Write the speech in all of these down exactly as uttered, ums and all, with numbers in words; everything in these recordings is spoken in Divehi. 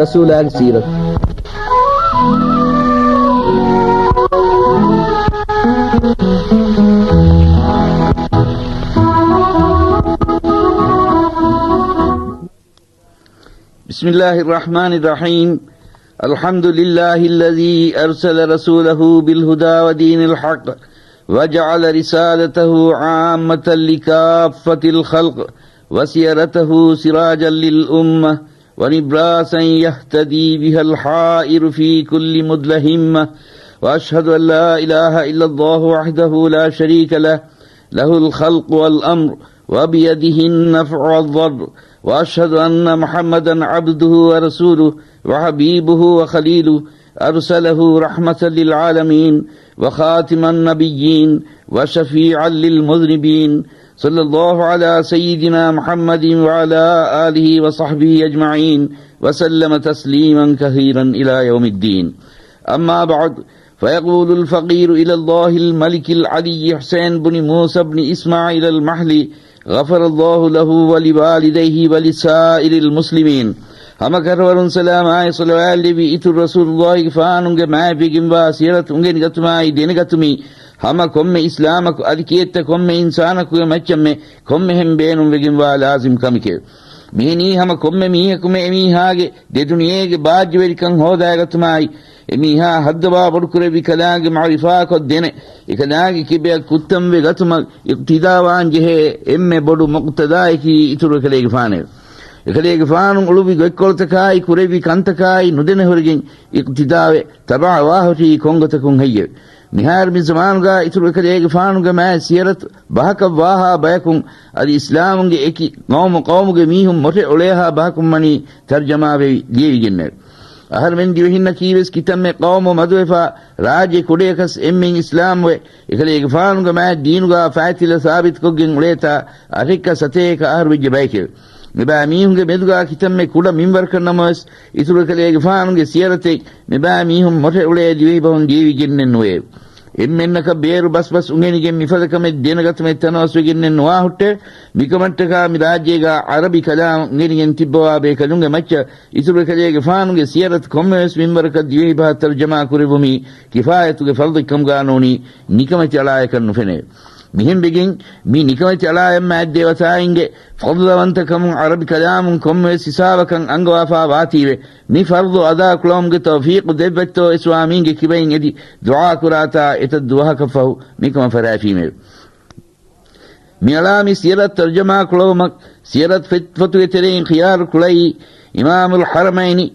ރަސޫލާގެ ސީރަތު. بسم الله الرحمن الرحيم. الحمد لله الذي أرسل رسوله بالهدى ودين الحق وجعل رسالته عامة لكافة الخلق وسيرته سراجا للأمة ونبراسا يهتدي بها الحائر في كل مدلهمة. وأشهد أن لا إله إلا الله وحده لا شريك له، له الخلق والأمر وبيده النفع والضر. وأشهد أن محمدا عبده ورسوله وحبيبه وخليله، أرسله رحمة للعالمين وخاتم النبيين وشفيعا للمذنبين، صلى الله على سيدنا محمد وعلى آله وصحبه أجمعين وسلم تسليما كثيرا إلى يوم الدين. أما بعد، فيقول الفقير إلى الله الملك العلي حسين بن موسى بن إسماعيل المحلي، غفر الله له ولوالديه ولسائر المسلمين. ހަމަ ކަށަވަރުން ސަލާމާއި ޞަލަވާތް ލެއްވި އިތުރު ރަސޫލުﷲގެފާނުގެ މާތްވެގެންވާ ސިޔަރަތު އުނގެނިގަތުމާއި ދެނެގަތުމީ، ހަމަ ކޮންމެ އިސްލާމަކު އަދި ކިއެއްތަ ކޮންމެ އިންސާނަކުގެ މައްޗަށްމެ ކޮންމެހެން ބޭނުންވެގެންވާ ލާޒިމް ކަމެކެވެ. މިހެނީ ހަމަ ކޮންމެ މީހަކުމެ އެމީހާގެ ދެދުނިޔޭގެ ބާއްޖަވެރިކަން ހޯދާގަތުމާއި، އެމީހާ ހައްދަވާ ބޮޑުކުރެއްވި ކަލާނގެ މަޢުރިފާކޮށް ދެނެ، އެކަލާނގެ ކިބަޔަށް ކުއްތަންވެ ގަތުމަށް އިޤްތިދާވާންޖެހޭ އެންމެ ބޮޑު މުޤްތަދާއަކީ އިތުރު އެކަލޭގެފާނެވެ. އެކަލޭގެފާނު އުޅުއްވި ގޮތްކޮޅުތަކާއި ކުރެއްވި ކަންތަކާއި ނުދެނެހުރެގެން އިޤްތިދާވެ، ތަބަޢަވާހުށީ ކޮންގޮތަކުން ހެއްޔެވެ؟ މިހާރު މި ޒަމާނުގާ އިތުރު އެކަލޭގެފާނުގެ މާތް ސިޔަރަތު ބަހަކަށް ވާހާ ބަޔަކުން އަދި އިސްލާމުންގެ އެކި ޤައުމު ޤައުމުގެ މީހުން މޮށެ އުޅޭހާ ބަހަކުން ވަނީ ތަރްޖަމާވެވި ލިޔެވިގެންނެވެ. އަހަރުމެން ދިވެހިންނަކީވެސް ކިތަންމެ ޤައުމު މަދުވެފާ ރާއްޖެ ކުޑަޔަކަސް އެންމެން އިސްލާމްވެ، އެކަލޭގެފާނުގެ މާތް ދީނުގާ ފާތިލަ ސާބިތުކޮށްގެން އުޅޭތާ އަށެއްކަ ސަތޭކަ އަހަރު ވެއްޖެ ބައެކެވެ. މިބާ މީހުންގެ މެދުގާ ކިތަންމެ ކުޑަ މިންވަރަކަށް ނަމަވެސް، އިތުރު އެކަލޭގެފާނުގެ ސިޔަރަތެއް މިބާ މީހުން މޮށެ އުޅޭ ދިވެހިބަހުން ލިޔެވިގެންނެއް ނުވެއެވެ. އެންމެންނަކަށް ބޭރު ބަސްބަސް އުނގެނިގެން މިފަދަ ކަމެއް ދެނެގަތުމެއް ތަނަވަސްވެގެންނެއް ނުވާ ހުއްޓެވެ. މިކަމަށްޓަކާ މި ރާއްޖޭގާ ޢަރަބި ކަލާމް އުނގެނިގެން ތިއްބަވާ ބޭކަލުންގެ މައްޗަށް އިތުރު އެކަލޭގެފާނުގެ ސިޔަރަތު ކޮންމެވެސް މިންވަރަކަށް ދިވެހިބަހަށް ތަރުޖަމާ ކުރެއްވުމީ ކިފާޔަތުގެ ފަރުޟެއްކަމުގާ ނޫނީ ނިކަމެތި އަޅާޔަކަށް ނުފެނެވެ. މިހެންވެގެން މި ނިކަމެތި އަޅާޔަށް މާތް ދޭވަތާއިންގެ ފަޟްލުވަންތަކަމުން ޢަރަބި ކަލާމުން ކޮންމެވެސް ހިސާބަކަށް އަންގަވާފާ ވާތީވެ، މި ފަރުޟު އަދާކުޅަވުމުގެ ތައުފީޤު ދެއްވަތްތޯ އިސްވާމީންގެ ކިބައިން އެދި ދުޢާކުރާތާ އެތައް ދުވަހަކަށްފަހު މިކަމަށް ފަށާފީމެވެ. މިއަޅާ މި ސިޔަރަތު ތަރުޖަމާ ކުޅަވުމަށް ސިޔަރަތު ފޮތް، ފޮތުގެ ތެރެއިން ޚިޔާރު ކުޅައީ އިމާމުލް ޙަރަމައިނި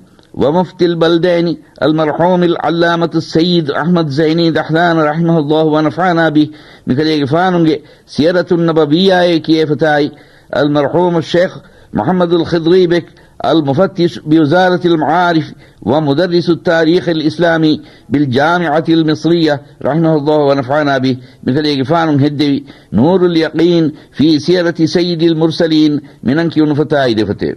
ވަމުފްތިލް ބަލްދައިނި އަލްމަރްޙޫމް އަލްޢައްލާމަތު ސައްޔިދު އަޙްމަދު ޒައިނީ ދަޙްލާން ރަޙިމަހުﷲ ވަނަފަޢަނާ ބިހި. މިކަލޭގެފާނުގެ ސިޔަރަތުން ނަބަވިއްޔާއޭ ކިޔޭ ފަތާއި، އަލްމަރްޙޫމު ޝޭޚް މުޙައްމަދުލް ޚިޟްރީ ބެކް، އަލްމުފައްޓިޝް ބިވުޒާރަތިލް މަޢާރިފް ވަމުދައްރިސު ތާރީޚިލް އިސްލާމީ ބިލްޖާމިޢަތިލް މިޞްރިއްޔަ، ރަޙިމަހުﷲ ވަނަފަޢަނާ ބިހި، މިކަލޭގެފާނު ހެއްދެވި ނޫރުލް ޔަޤީން ފީ ސިޔަރަތި ސައްޔިދިލް މުރްސަލީން މިނަން ކިޔުނު ފޮތާއި ދެފޮތެވެ.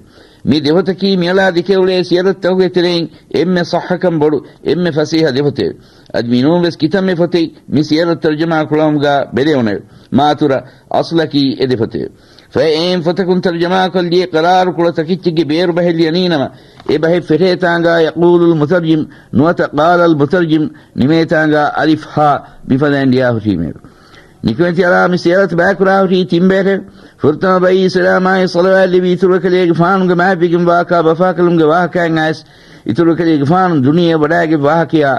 މި ދެފޮތަކީ މިއަޅާ ދެކެ އުޅޭ ސިޔަރަތުތަކުގެ ތެރެއިން އެންމެ ޞައްޙަކަން ބޮޑު، އެންމެ ފަސޭހަ ދެފޮތެވެ. އަދި މިނޫންވެސް ކިތަންމެ ފޮތެއް މި ސިޔަރަތު ތަރުޖަމާ ކުޅަވުމުގާ ބެލެވުނެވެ. މާތުރަ އަޞްލަކީ އެ ދެފޮތެވެ. ފައި އެހެން ފޮތަކުން ތަރުޖަމާކޮށްލިޔެ ޤަރާރު ކުޅަ ތަކެއްޗެއްގެ ބޭރު ބަހެއް ލިޔަނީނަމަ، އެ ބަހެއް ފެށޭތާނގާ ޔަޤޫލުލް މުތަރްޖިމް ނުވަތަ ޤާލަލް މުތަރްޖިމް ނިމޭތާނގާ އަލިފް ހާ މިފަދައިން ލިޔާ ހުށީމެވެ. ނިކަމެތި އަޅާ މި ސިޔަރަތު ބަޔާކުރާ ހުށީ ތިން ބޭރެވެ. ފުރަތަމަ ބައި ސަލާމާއި ޞަލަވާތް ލެވި އިތުރު އެކަލޭގެފާނުގެ މާތްވެގެންވާ ކާ ބަފާކަލުންގެ ވާހަކައިން އައިސް، އިތުރު އެކަލޭގެފާނު ދުނިޔެ ވަޑައިގެން ވާހަކަޔާ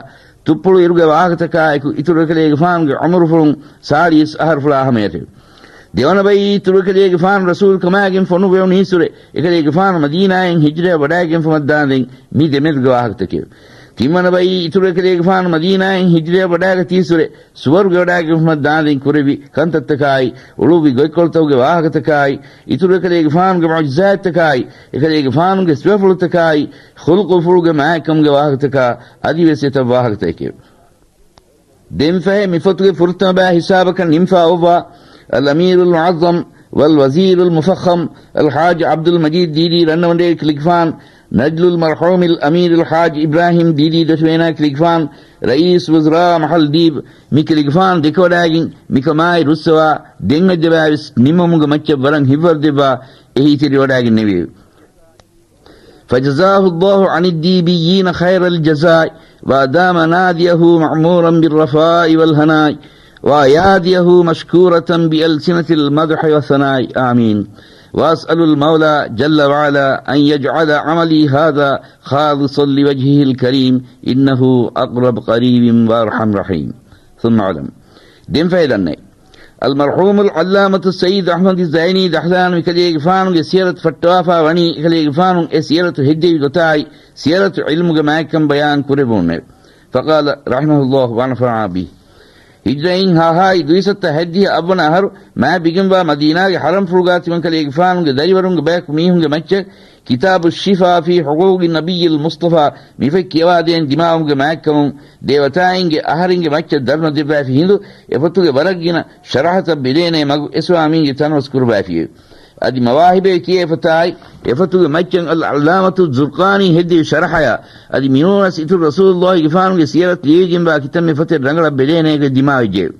ތުއްޕުޅު އިރުގެ ވާހަކަތަކާއެކު އިތުރު އެކަލޭގެފާނުގެ ޢުމުރުފުޅުން ސާޅީސް އަހަރުފުޅާ ހަމަޔަށެވެ. ދެވަނަ ބައި އިތުރު އެކަލޭގެފާނު ރަސޫލު ކަމާގެން ފޮނުއްވެވުނީއްސުރެ، އެކަލޭގެފާނު މަދީނާއިން ހިޖްރަޔަށް ވަޑައިގެންފުމަށްދާނދެން މި ދެމެދުގެ ވާހަކަތަކެވެ. ތިންވަނަ ބައި އިތުރު އެކަލޭގެފާނު މަދީނާއިން ހިޖްރަޔަށް ވަޑައިގަތީއްސުރެ، ސުވަރުގެ ވަޑައިގެންފުމަށްދާނދެން ކުރެއްވި ކަންތައްތަކާއި، އުޅުއްވި ގޮތްކޮޅުތަކުގެ ވާހަކަތަކާއި، އިތުރު އެކަލޭގެފާނުގެ މުޢުޖިޒާތްތަކާއި، އެކަލޭގެފާނުގެ ސިފަފުޅުތަކާއި، ޚުލްޤުފުޅުގެ މާތްކަމުގެ ވާހަކަތަކާ އަދިވެސް އެތައް ވާހަކަތަކެވެ. ދެންފަހެ މިފޮތުގެ ފުރަތަމަ ބައި ހިސާބަކަށް ނިންފާ އޮއްވާ، އަލްއަމީރުލް މުޢައްޒަމް ވަލް ވަޒީރުލް މުފައްޚަމް އަލްޙާޖް ޢަބްދުލް މަޖީދް ދީދީ ރަންނަވަނޑޭރި ކިލިގެފާން، ނަޖްލުލް މަރްޙޫމިލް އަމީރުލް ޙާޖް އިބްރާހީމް ދީދީ ދަށުވޭނާ ކިލިގެފާން، ރައީސް ވުޒްރާ މަހަލްދީބް މި ކިލިގެފާން ދެކެވަޑައިގެން މިކަމާއި ރުއްސަވާ، ދެން އެއްދެބާވެސް ނިމުމުގެ މައްޗަށް ވަރަށް ހިތްވަރު ދެއްވާ އެހީތެރިވަޑައިގެންނެވިއެވެ. فجزاه الله عن الديبيين خير الجزاء، وأدام ناديه معمورا بالرفاء والهناء، وأياديه مشكورة بألسنة المدح والثناء. آمين. وأسأل المولى جل وعلا أن يجعل عملي هذا خالصا لوجهه الكريم، إنه أقرب قريب وأرحم رحيم. ثم اعلم. ދެން ފަހެ ދަންނައި. އަލްމަރްޙޫމު އަލްޢައްލާމަތު ސައްޔިދު އަޙްމަދު ޒައިނީ ދަހްލާނު އެކަލޭގެފާނުގެ ސިޔަރަތު ފައްޓަވާފާ ވަނީ، އެކަލޭގެފާނު އެ ސިޔަރަތު ހެއްދެވި ގޮތާއި، ސިޔަރަތު ޢިލްމުގެ މާތްކަން ބަޔާން ކުރެއްވުމެވެ. فقال رحمه الله ونفعنا به. ހިޖްރައިން ހާހާއި ދުއިސައްތަ ހައްދިހަ އަށްވަނަ އަހަރު، މާތް ބިގެންވާ މަދީނާގެ ޙަރަމްފުޅުގާ ތިމަންކަލޭގެފާނުގެ ދަރިވަރުންގެ ބަޔަކު މީހުންގެ މައްޗަށް، ކިތާބު ޝިފާ ފީ ޙުޤޫޤި ނަބިއްޔިލް މުޞްޠަފާ މިފަތް ކިޔަވާދޭން ދިމާވުމުގެ މާތްކަމުން، ދޭވަތާއިންގެ އަހަރެންގެ މައްޗަށް ދަރުނަ ދެއްވައިފި ހިނދު، އެފޮތުގެ ވަރަށް ގިނަ ޝަރަޙަތައް ބެލޭނޭ މަގު އެ ސްވާމީންގެ ތަނަވަސް ކުރުބައިފިއެވެ. އަދި މަވާހިބޭ ކިޔޭ އެފޮތާއި، އެފޮތުގެ މައްޗަށް އަލް ޢައްލާމަތު ޒުރްޤާނީ ހެއްދެވި ޝަރަޙަޔާ، އަދި މިނޫނަސް އިތުރު ރަސޫލުއްލާހިގެފާނުގެ ސިޔަރަތު ލިޔެވިގެންވާ ކިތަންމެ ފޮތެއް ރަނގަޅަށް ބެލޭނޭގޮތް ދިމާވެއްޖެއެވެ.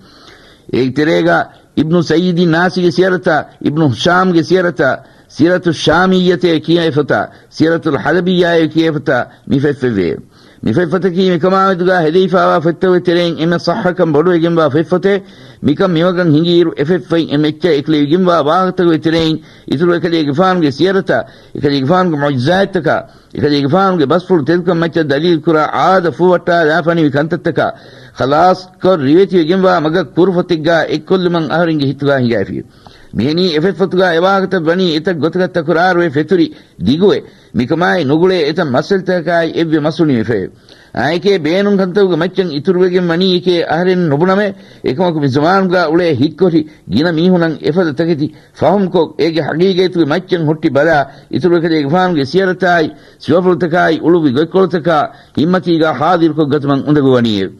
އޭގެ ތެރޭގަ އިބްނު ސައްޔިދި ނާސީގެ ސިޔަރަތާ، އިބްނު ހިޝާމްގެ ސިޔަރަތާ، ސިޔަރަތު ޝާމިއްޔަތޭ ކިޔާ އެފޮތާ، ސިޔަރަތުލް ޙަލަބިއްޔާއޭ ކިޔާ އެފޮތާ މި ފޮތް ފޮތްވެއެވެ. މި ފޮތް ފޮތަކީ މިކަމާމެދުގާ ހެދެވިފާވާ ފޮތްތަކުގެ ތެރެއިން އެންމެ ޞައްޙަކަން ބޮޑުވެގެންވާ ފޮތް ފޮތެއް. މިކަން މިވަގަށް ހިނގިއިރު އެ ފޮތް ފޮތް އެ މެއްޗަށް އެކުލެވިގެންވާ ވާހަކަތަކުގެ ތެރެއިން އިތުރު އެކަލޭގެފާނުގެ ސިޔަރަތާ، އެކަލޭގެފާނުގެ މުޢުޖިޒާތްތަކާ، އެކަލޭގެފާނުގެ ބަސްފުޅު ތެދުކަން މައްޗަށް ދަލީލުކުރާ އާދަ ފޫވައްޓާލާފަނިވި ކަންތައްތަކާ، ޚަލާޞްކޮށް ރިވެތިވެގެންވާ މަގަށް ކުރު ފޮތެއްގާ އެއްކޮށްލުމަށް އަހަރެންގެ ހިތުގާ ހިނގައިފި. މިހެނީ އެ ފޮތް ފޮތުގާ އެވާހަކަތައް ވަނީ އެތައް ގޮތަކަށް ތަކުރާރުވެ ފެތުރި ދިގުވެ، މިކަމާއި ނުގުޅޭ އެތައް މައްސަލަތަކާއި އެއްވެ މަސް އުނިވެފައެވެ. އާއެކޭ ބޭނުން ކަންތަކުގެ މައްޗަށް އިތުރުވެގެން ވަނީ އެކޭ އަހަރެން ނުބުނަމޭ، އެކަމަކު މި ޒަމާނުގާ އުޅޭ ހިތްކޮށި ގިނަ މީހުނަށް އެފަދަ ތަކެތި ފަހުމްކޮށް، އޭގެ ޙަޤީޤަތުގެ މައްޗަށް ހުއްޓި ބަލާ، އިތުރު އެކަލޭގެފާނުގެ ސިޔަރަތާއި، ސިފަފުޅުތަކާއި، އުޅުއްވި ގޮތްކޮޅުތަކާ ހިތްމަތީގާ ޙާޟިރުކޮށްގަތުމަށް އުނދަގޫވަނީއެވެ.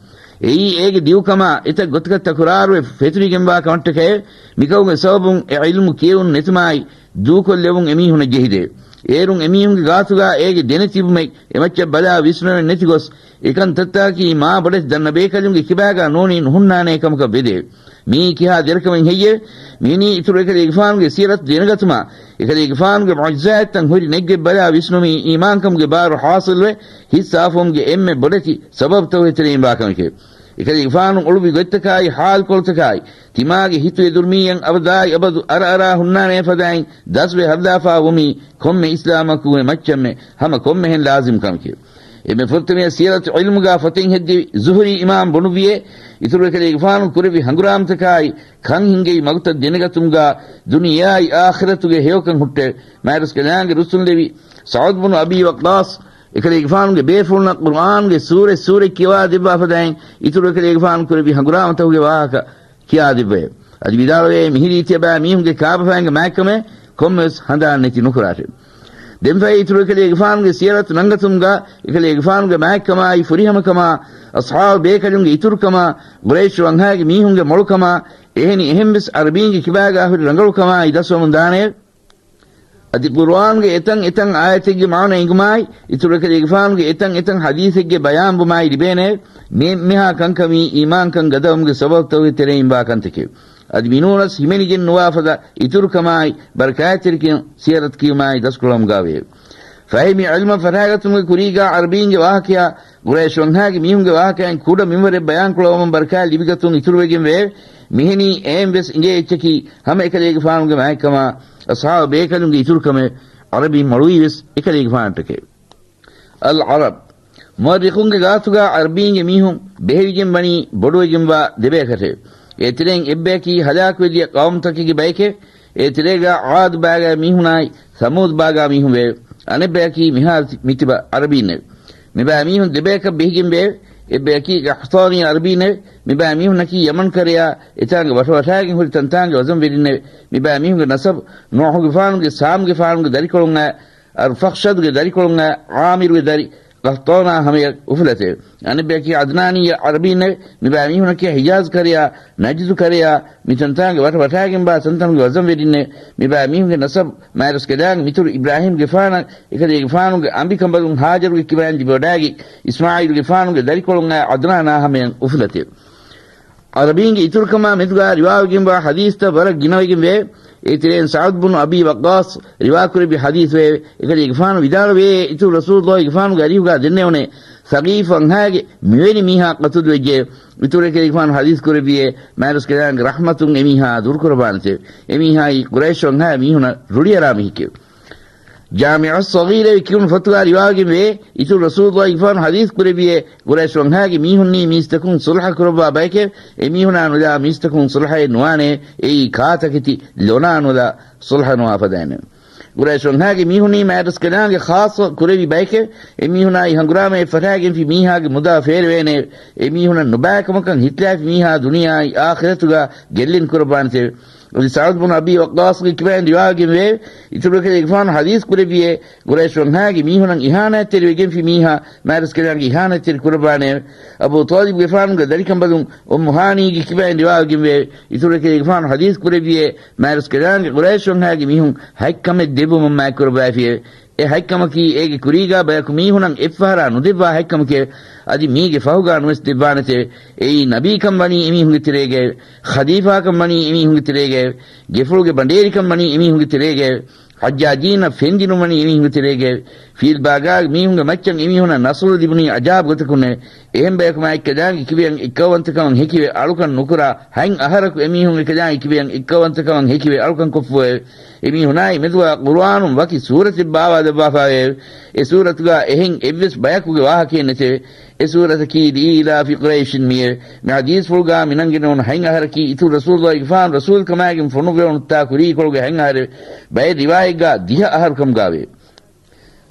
އެއީ އޭގެ ދިގުކަމާ، އެތައް ގޮތަކަށް ތަކުރާރުވެ ފެތުރިގެންވާ ކަމަށްޓަކައެވެ. މިކަމުގެ ސަބަބުން އެ ޢިލްމު ކިޔެވުން ނެތުމާއި، ދޫކޮށްލެވުން އެމީހުނަށް ޖެހިދެއެވެ. އޭރުން އެމީހުންގެ ގާތުގާ އޭގެ ދެނެތިބުމެއް އެމައްޗަށް ބަލާ ވިސްނުމެއް ނެތިގޮސް، އެކަންތައްތަކަކީ މާ ބޮޑެތި ދަންނަ ބޭކަލުންގެ ކިބާގާ ނޫނީ ނުހުންނާނޭ ކަމަކަށް ވެދެއެވެ. މިއީ ކިހާ ދެރަކަމެއް ހެއްޔެވެ؟ މިއިނީ އިތުރު އެކަލޭގެފާނުގެ ސިޔަރަތު ދެނެގަތުމާ، އެކަލޭގެފާނުގެ މުޢުޖިޒާތްތައް ހުރި ނެތްގޮތް ބަލާ ވިސްނުމީ އީމާންކަމުގެ ބާރު ޙާޞިލުވެ، ހިތް ސާފުވުމުގެ އެންމެ ބޮޑެތި ސަބަބުތަކުގެ ތެރެއިން ވާކަމެކެވެ. އެކަލޭގެފާނު އުޅުއްވި ގޮތްތަކާއި، ޙާލުކޮޅުތަކާއި، ތިމާގެ ހިތު އެދުރުމީއަށް އަބަދާއި އަބަދު އަރައަރާ ހުންނާނޭ ފަދައިން ދަސްވެ ހައްލާފާ ވުމީ ކޮންމެ އިސްލާމަކުގެ މައްޗަށްމެ ހަމަ ކޮންމެހެން ލާޒިމް ކަމެކެވެ. އެންމެ ފުރަތަމަޔަށް ސިޔަރަތު ޢިލްމުގާ ފޮތެއް ހެއްދެވި ޒުހުރީ އިމާމް ބުނުއްވިއޭ، އިތުރު އެކަލޭގެފާނު ކުރެއްވި ހަނގުރާމަތަކާއި، ކަން ހިންގެވި މަގުތައް ދެނެގަތުމުގާ ދުނިޔެއާއި އާޚިރަތުގެ ހެޔޮކަން ހުއްޓެވެ. މާތްރަސްކަލާނގެ ރުއްސުންލެވި ސަޢުދު ބުނު އަބީ ވައްޤާޞް އެކަލޭގެފާނުގެ ބޭފުޅުންނަށް ޤުރުއާންގެ ސޫރަތް ސޫރަތް ކިޔަވާ ދެއްވާ ފަދައިން، އިތުރު އެކަލޭގެފާނު ކުރެއްވި ހަނގުރާމަތަކުގެ ވާހަކަ ކިޔާދެއްވައެވެ. އަދި ވިދާޅުވޭ، މިހިރީ ތިޔަބައިމީހުންގެ ކާބަފައިންގެ މާތްކަމެއް ކޮންމެވެސް ހަނދާން ނެތި ނުކުރާށެވެ. ދެންފަހެ އިތުރު އެކަލޭގެފާނުގެ ސިޔަރަތު ނަންގަތުމުގާ، އެކަލޭގެފާނުގެ މާތްކަމާއި ފުރިހަމަކަމާ، އަޞްޙާބު ބޭކަލުންގެ އިތުރުކަމާ، ޤުރައިޝް ވަންހާގެ މީހުންގެ މޮޅުކަމާ، އެހެނި އެހެންވެސް ޢަރަބީންގެ ކިބާގާ ހުރި ރަނގަޅުކަމާއި ދަސްވަމުން ދާނެއެވެ. އަދި ޤުރުއާންގެ އެތަން އެތަން އާޔަތެއްގެ މާނަ އެނގުމާއި، އިތުރު އެކަލޭގެފާނުގެ އެތަން އެތަން ޙަދީޘެއްގެ ބަޔާންވުމާއި ލިބޭނެ. މި އެންމެހާ ކަންކަމީ އީމާންކަން ގަދަވުމުގެ ސަބަބުތަކުގެ ތެރެއިން ވާ ކަންތަކެވެ. އަދި މިނޫނަސް ހިމެނިގެން ނުވާ ފަދަ އިތުރުކަމާއި، ބަރަކާތްތެރިކަން ސިޔަރަތު ކިޔުމާއި ދަސްކުރަމުގާވެއެވެ. ފަހެ މި ޢިލްމަށް ފަށާގަތުމުގެ ކުރީގާ ޢަރަބީންގެ ވާހަކަޔާ، ޤުރައިޝް ވަންހާގެ މީހުންގެ ވާހަކައިން ކުޑަ މިންވަރެއް ބަޔާންކުޅަވަމުން ބަރަކާތް ލިބިގަތުން އިތުރުވެގެންވެއެވެ. މިހެނީ އެއިން ވެސް އިނގޭ އެއްޗަކީ، ހަމަ އެކަލޭގެފާނުގެ މާތްކަމާ، އަޞްޙާބު ބޭކަލުންގެ އިތުރުކަމެއް، ޢަރަބީން މޮޅުވީ ވެސް އެކަލޭގެފާނަށްޓަކައެވެ. އަލް ޢަރަބް. މުއައްރިޚުންގެ ގާތުގާ ޢަރަބީންގެ މީހުން ބެހެވިގެން ވަނީ ބޮޑުވެގެންވާ ދެބަޔަކަށެވެ. އޭތެރެއިން އެއްބަޔަކީ ހަލާކުވެދިޔަ ޤައުމުތަކެއްގެ ބަޔެކެވެ. އޭތެރޭގާ ޢާދު ބާގާ މީހުނާއި ސަމޫދު ބާގާ މީހުން ވެއެވެ. އަނެއްބަޔަކީ މިހާރު ތި-، މިތިބަ ޢަރަބީންނެވެ. މިބައިމީހުން ދެބަޔަކަށް ބެހިގެންވެއެވެ. އެއްބަޔަކީ ޤަޙްޠާނީ ޢަރަބީންނެވެ. މިބައިމީހުންނަކީ ޔަމަން ކަރަޔާ އެތާނގެ ވަށަވަށާގެން ހުރި ތަންތާނގެ ވަޒަންވެރިންނެވެ. މިބައިމީހުންގެ ނަސަބު ނޫޙުގެފާނުގެ ސާމްގެފާނުގެ ދަރިކޮޅުން އައި، އަރްފަޚްޝަދުގެ ދަރިކޮޅުން އައި، ޢާމިރުގެ ދަރި ޤަޙްޠާނާ ހަމަޔަށް އުފުލަތެވެ. އަނެއްބަޔަކީ ޢަދްނާނީ ޢަރަބީންނެވެ. މިބައިމީހުންނަކީ ޙިޖާޒް ކަރަޔާ، ނަޖްދު ކަރަޔާ، މި ތަންތާނގެ ވަށަވަށާގެންވާ ތަންތަނުގެ ވަޒަންވެރިންނެވެ. މިބައިމީހުންގެ ނަސަބު މާތްރަސްކަލާނގެ މިތުރު އިބްރާހީމްގެފާނަށް އެކަލޭގެފާނުގެ އަނބިކަނބަލުން ހާޖަރުގެ ކިބައިން ލިބިވަޑާގެން އިސްމާޢީލުގެފާނުގެ ދަރިކޮޅުން އައި ޢަދްނާނާ ހަމަޔަށް އުފުލަތެވެ. ޢަރަބީންގެ އިތުރުކަމާ މެދުގާ ރިވާވެގެންވާ ޙަދީޘްތައް ވަރަށް ގިނަވެގެންވެއެވެ. އޭތެރެއިން ސަޢުދު ބުނު އަބީ ވައްޤާޞް ރިވާކުރެއްވި ޙަދީޘް ވެއެވެ. އެކަލޭގެފާނު ވިދާޅުވެއެވެ. އިތުރު ރަސޫލުﷲ ގެފާނުގެ އަރިހުގާ ދެންނެވުނޭ ސަޤީފު ވަންހާގެ މިވެނި މީހާ ޤަތުލުވެއްޖެއެވެ. އިތުރު އެކަލޭގެފާނު ޙަދީޘް ކުރެއްވިއޭ މާތްރަސްކަލާނގެ ރަޙްމަތުން އެމީހާ ދުރުކުރައްވާނެތެވެ. އެމީހާއީ ޤުރައިޝް ވަންހާ މީހުނަށް ރުޅިއަރާ މީހެކެވެ. ޖާމިޢުއްޞަޣީރު އެވެ ކިޔުނު ފޮތުގާ ރިވާވެގެން ވޭ، އިތުރު ރަސޫލުﷲ ގެފާނު ޙަދީޘް ކުރެއްވިއޭ، ޤުރައިޝް ވަންހާގެ މީހުންނީ މީސްތަކުން ޞުލްޙަ ކުރައްވާ ބައެކެވެ. އެމީހުނާ ނުލާ މީސްތަކުން ޞުލްޙައެއް ނުވާނެ. އެއީ ކާތަކެތި ލޮނާ ނުލާ ޞުލްޙަ ނުވާ ފަދައިންނެވެ. ޤުރައިޝް ވަންހާގެ މީހުންނީ މާތްރަސްކަލާނގެ ޚާއްޞަ ކުރެއްވި ބައެކެވެ. އެމީހުނާއި ހަނގުރާމައެއް ފަށާގެންފި މީހާގެ މުދާ ފޭރެވޭނެ. އެމީހުނަށް ނުބައިކަމަކަށް ހިތްލާފި މީހާ ދުނިޔެއާއި އާޚިރަތުގާ ގެއްލެން ކުރައްވާނެތެވެ. އަދި ސަޢުދު ބުނު އަބީ ވައްޤާޞްގެ ކިބައިން ރިވާވެގެންވޭ، އިތުރު އެކަލޭގެފާނު ޙަދީޘް ކުރެއްވިއޭ، ޤުރައިޝް ވަންހާގެ މީހުނަށް އިހާނާތްތެރިވެގެންފި މީހާ މާތްރަސްކަލާނގެ އިހާނާތްތެރި ކުރައްވާނެއެވެ. އަބޫ ޠާލިބުގެފާނުގެ ދަރިކަނބަލުން އުއްމު ހާނީގެ ކިބައިން ރިވާވެގެންވޭ، އިތުރު އެކަލޭގެފާނު ޙަދީޘް ކުރެއްވިއޭ، މާތްރަސްކަލާނގެ ޤުރައިޝް ވަންހާގެ މީހުން ހަތް ކަމެއް ދެއްވުމުން މާތްކުރައްވައިފިއެވެ. އެ ހަތް ކަމަކީ އޭގެ ކުރީގާ ބަޔަކު މީހުނަށް އެއްފަހަރާ ނުދެއްވާ ހަތް ކަމެކެވެ. އަދި މީގެ ފަހުގާ ނުވެސް ދެއްވާނެތެވެ. އެއީ ނަބީކަން ވަނީ އެމީހުންގެ ތެރޭގައެވެ. ޚަލީފާކަން ވަނީ އެމީހުންގެ ތެރޭގައެވެ. ގެފުޅުގެ ބަނޑޭރިކަން ވަނީ އެމީހުންގެ ތެރޭގައެވެ. ޙައްޖާޖީންނަށް ފެންދިނުން ވަނީ އެމީހުންގެ ތެރޭގައެވެ. ފީލް ބާގާގެ މީހުންގެ މައްޗަށް އެމީހުނަށް ނަޞްރު ލިބުނީ އަޖާބު ގޮތަކުންނެވެ. އެހެން ބަޔަކު މާތްކަލާނގެ ކިބަޔަށް އެއްކައުވަންތަކަމަށް ހެކިވެ އަޅުކަން ނުކުރާ، ހަތް އަހަރަކު އެމީހުން އެކަލާނގެ ކިބަޔަށް އެއްކައުވަންތަކަމަށް ހެކިވެ އަޅުކަން ކޮށްފައެވެ. އެމީހުނާއި މެދުގާ ޤުރުއާނުން ވަކި ސޫރަތެއް ބާވާލައްވާފައެވެ. އެ ސޫރަތުގާ އެހެން އެއްވެސް ބަޔަކުގެ ވާހަކައެއް ނެތެވެ. އެ ސޫރަތަކީ ލިއީލާފި ޤުރައިޝިން މިއެވެ. މި ޙަދީޘްފުޅުގާ މިނަންގެނެވުނު ހަތް އަހަރަކީ އިތުރު ރަސޫލުﷲ ގެފާނު ރަސޫލުކަމާގެން ފޮނުއްވެވުނުތާ ކުރީކޮޅުގެ ހަތް އަހަރެވެ. ބައެއް ރިވާޔަތްގާ ދިހަ އަހަރު ކަމުގާވެއެވެ.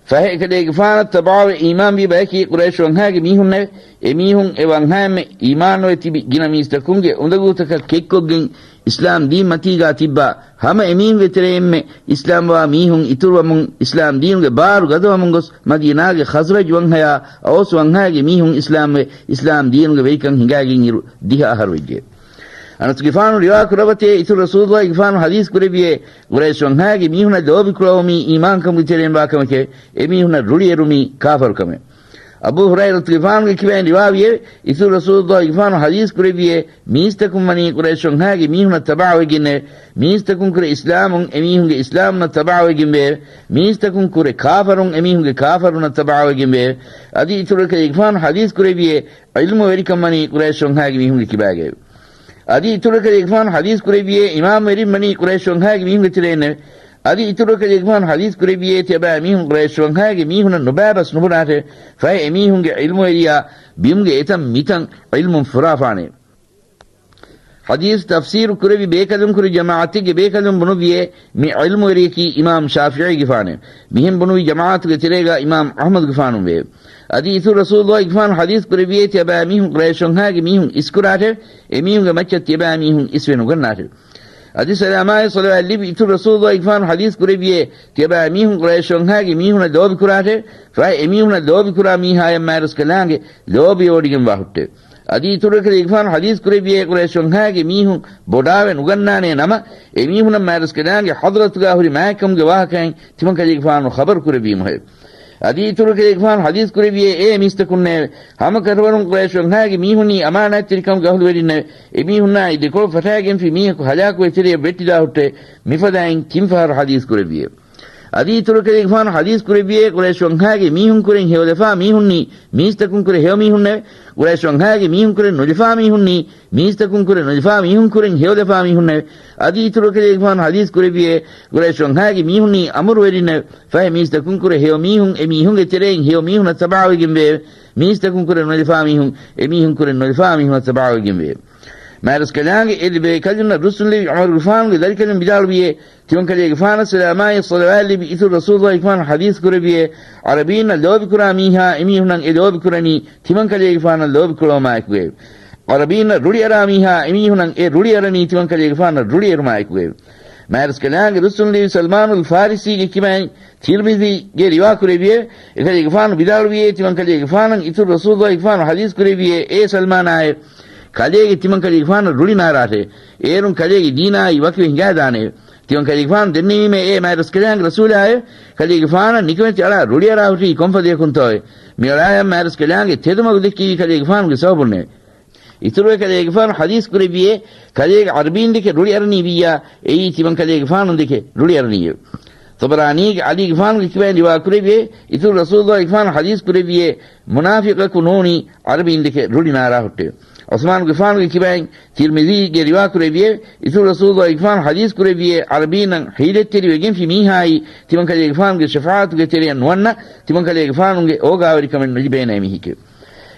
ފަހެ އެކަލޭގެފާނަށް ތަބަޢަވެ އީމާންވި ބަޔަކީ ޤުރައިޝް ވަންހާގެ މީހުންނެވެ. އެމީހުން އެ ވަންހާއެންމެ އީމާންވެ ތިބި ގިނަ މީސްތަކުންގެ އުނދަގޫތަކަށް ކެތްކޮށްގެން އިސްލާމް ދީން މަތީގާ ތިއްބާ ހަމަ އެމީހުންގެ ތެރެއިންމެ އިސްލާމްވާ މީހުން އިތުރުވަމުން، އިސްލާމް ދީނުގެ ބާރު ގަދަވަމުން ގޮސް މަދީނާގެ ޚަޒްރަޖް ވަންހަޔާ އައުސް ވަންހަޔާގެ މީހުން އިސްލާމްވެ، އިސްލާމް ދީނުގެ ވެރިކަން ހިނގާގެން އިރު ދިހަ އަހަރު ވެއްޖެ. އަނަސްގެފާނު ރިވާ ކުރައްވަތޭ އިތުރު ރަސޫލުﷲ ގެފާނު ޙަދީޘް ކުރެއްވިއޭ، ޤުރައިޝް ވަންހަޔާގެ މީހުނަށް ލޯބި ކުރެވުމީ އީމާންކަމުގެ ތެރެއިން ވާ ކަމެކެވެ. އެމީހުނަށް ރުޅިއެރުމީ ކާފަރުކަމެވެ. އަބޫ ހުރައިރަތުގެފާނުގެ ކިބައިން ރިވާވިއެވެ. އިތުރު ރަސޫލުﷲ ގެފާނު ޙަދީޘް ކުރެއްވިއޭ، މީސްތަކުން ވަނީ ޤުރައިޝް ވަންހަޔާގެ މީހުނަށް ތަބަޢަވެގެންނެވެ. މީސްތަކުން ކުރެ އިސްލާމުން އެމީހުންގެ އިސްލާމުންނަށް ތަބަޢަވެގެންވެއެވެ. މީސްތަކުން ކުރެ ކާފަރުން އެމީހުންގެ ކާފަރުންނަށް ތަބަޢަވެގެންވެއެވެ. އަދި އިތުރު އެކަލޭގެފާނު ޙަދީޘް ކުރެއްވިއޭ، ޢިލްމުވެރިކަން ވަނީ ޤުރައިޝް ވަންހަޔާގެ މީހުންގެ ކިބާގައެވެ. އަދި އިތުރު އެކަލޭގެފާނު ޙަދީޘް ކުރެއްވިއޭ، އިމާމްވެރިން ވަނީ ޤުރައިޝް ވަންހަޔާގެ މީހުންގެ ތެރެއިންނެވެ. އަދި އިތުރު އެކަލޭގެފާނު ޙަދީޘް ކުރެއްވިއޭ، ތިޔަބައިމީހުން ޤުރައިޝް ވަންހަޔާގެ މީހުނަށް ނުބައި ބަސް ނުބުނާށެވެ. ފަހެ އެމީހުންގެ ޢިލްމުވެރިޔާ ބިމުގެ އެތަން މިތަން ޢިލްމުން ފުރާފާނެއެވެ. ޙަދީޘް ތަފްސީރު ކުރެއްވި ބޭކަލުން ކުރެ ޖަމާޢަތެއްގެ ބޭކަލުން ބުނުއްވިއޭ، މި ޢިލްމުވެރިޔަކީ އިމާމް ޝާފިޢީގެފާނެވެ. މިހެން ބުނުއްވި ޖަމާޢަތުގެ ތެރޭގާ އިމާމް އަޙްމަދުގެފާނު ވެއެވެ. އަދި އިތުރު ރަސޫލުﷲ ގެފާނު ޙަދީޘް ކުރެއްވިއޭ، ތިޔަބައިމީހުން ޤުރައިޝް ވަންހަޔާގެ މީހުން އިސްކުރާށެވެ. އެމީހުންގެ މައްޗަށް ތިޔަބައިމީހުން އިސްވެ ނުގަންނާށެވެ. އަދި ސަލާމާއި ޞަލަވާތް ލިބި އިތުރު ރަސޫލުﷲ ގެފާނު ޙަދީޘް ކުރެއްވިއޭ، ތިޔަބައިމީހުން ޤުރައިޝް ވަންހަޔާގެ މީހުނަށް ލޯބި ކުރާށެވެ. ފަހެ އެމީހުނަށް ލޯބި ކުރާ މީހާޔަށް މާތްރަސްކަލާނގެ ލޯބި އެވޮޑިގެން ވާ ހުއްޓެވެ. އަދި އިތުރު އެކަލޭގެފާނު ޙަދީޘް ކުރެއްވިއޭ، ޤުރައިޝް ވަންހަޔާގެ މީހުން ބޮޑާވެ ނުގަންނާނޭ ނަމަ، އެމީހުނަށް މާތްރަސްކަލާނގެ ޙަޟްރަތުގާ ހުރި މާތްކަމުގެ ވާހަކައިން ތިމަންކަލޭގެފާނު ޚަބަރު ކުރެއްވީމުހެވެ. އަދި އިތުރު އެކަލޭގެފާނު ޙަދީޘް ކުރެއްވިއޭ، އޭ މީސްތަކުންނޭވެ! ހަމަ ކަށަވަރުން ޤުރައިޝް ވަންހަޔާގެ މީހުންނީ އަމާނާތްތެރިކަމުގެ އަހުލުވެރިންނެވެ. އެމީހުންނާއި ދެކޮޅު ފަށާގެންފި މީހަކު ހަލާކުވެ ތެރެޔަށް ވެއްޓިދާ ހުއްޓެވެ. މިފަދައިން ތިން ފަހަރު ޙަދީޘް ކުރެއްވިއެވެ. އަދި އިތުރު އެކަލޭގެފާނު ޙަދީޘް ކުރެއްވިއޭ، ޤުރައިޝް ވަންހަޔާގެ މީހުން ކުރެން ހެޔޮލަފާ މީހުންނީ މީސްތަކުން ކުރެ ހެޔޮ މީހުންނެވެ. ޤުރައިޝް ވަންހަޔާގެ މީހުން ކުރެން ނުލަފާ މީހުންނީ މީސްތަކުން ކުރެ ނުލަފާ މީހުން ކުރެން ހެޔޮލަފާ މީހުންނެވެ. އަދި އިތުރު އެކަލޭގެފާނު ޙަދީޘް ކުރެއްވިއޭ، ޤުރައިޝް ވަންހަޔާގެ މީހުންނީ އަމުރުވެރިންނެވެ. ފަހެ މީސްތަކުން ކުރެ ހެޔޮ މީހުން އެމީހުންގެ ތެރެއިން ހެޔޮ މީހުނަށް ތަބަޢަވެގެންވެއެވެ. މީސްތަކުން ކުރެ ނުލަފާ މީހުން އެމީހުން ކުރެ ނުލަފާ މީހުނަށް ތަބަޢަވެގެންވެއެވެ. މާތްރަސްކަލާނގެ އެ ދެބޭކަލުންނަށް ރުއްސުންލެވި ޢުމަރުގެފާނުގެ ދަރިކަލުން ވިދާޅުވިއޭ، ތިމަންކަލޭގެފާނަށް ސަލާމާއި ޞަލަވާތް ލިބި އިތުރު ރަސޫލުﷲ ގެފާނު ޙަދީޘް ކުރެއްވިއޭ، ޢަރަބީންނަށް ލޯބިކުރާ މީހާ އެމީހުނަށް އެ ލޯބިކުރަނީ ތިމަންކަލޭގެފާނަށް ލޯބިކުރުމާއެކުގައެވެ. ޢަރަބީންނަށް ރުޅިއަރާ މީހާ އެމީހުނަށް އެ ރުޅިއަރަނީ ތިމަންކަލޭގެފާނަށް ރުޅިއެރުމާއެކުގައެވެ. މާތްރަސްކަލާނގެ ރުއްސުންލެވި ސަލްމާނުލް ފާރިސީގެ ކިބައިން ތިރްމިޛީގެ ރިވާކުރެއްވިއެވެ. އެކަލޭގެފާނު ވިދާޅުވިއޭ، ތިމަންކަލޭގެފާނަށް އިތުރު ރަސޫލުﷲ ގެފާނު ޙަދީޘް ކުރެއްވިއޭ، އޭ ސަލްމާނާއޭ! ކަލޭގެ ތިމަންކަލޭގެފާނަށް ރުޅިމާރާށޭ! އޭރުން ކަލޭގެ ދީނާއި ވަކިވެ ހިނގާދާނެއޭ. ތިމަންކަލޭގެފާނު ދެންނެވީމޭ، އޭ މާތްރަސްކަލާނގެ ރަސޫލާއޭ! ކަލޭގެފާނަށް ނިކަމެތި އަޅާ ރުޅިއަރާ ހުށީ ކޮންފަދަޔަކުންތޯއޭ؟ މިއަޅާޔަށް މާތްރަސްކަލާނގެ ތެދުމަގު ދެއްކީ ކަލޭގެފާނުގެ ސަބަބުންނޭ. އިތުރު ކަލޭގެފާނު ޙަދީޘް ކުރެއްވިއޭ، ކަލޭގެ ޢަރަބީން ދެކެ ރުޅި އަރަނީ ވިއްޔާ، އެއީ ތިމަން ކަލޭގެފާނު ދެކެ ރުޅި އަރަނީއެވެ. ޠަބަރާނީގެ ޢަލީގެފާނުގެ ކިބައިން ރިވާ ކުރެއްވިއޭ، އިތުރު ރަސޫލުގެފާނު ޙަދީޘް ކުރެއްވިއޭ، މުނާފިޤަކު ނޫނީ ޢަރަބީން ދެކެ ރުޅި ނާރާ ހުއްޓެވެ. ޢުސްމާނުގެފާނުގެ ކިބައިން ތިރްމިޒީގެ ރިވާ ކުރެއްވިއޭ، އިތުރު ރަސޫލުގެފާނު ޙަދީޘް ކުރެއްވިއޭ، ޢަރަބީންނަށް ޙީލަތްތެރިވެގެންފި މީހާއީ، ތިމަން ކަލޭގެފާނުގެ ޝަފާޢަތުގެ ތެރެއަށް ނުވަންނަ، ތިމަން ކަލޭގެފާނުގެ އޯގާވެރިކަމެއް ނުލިބޭނޭ މީހެކެވެ.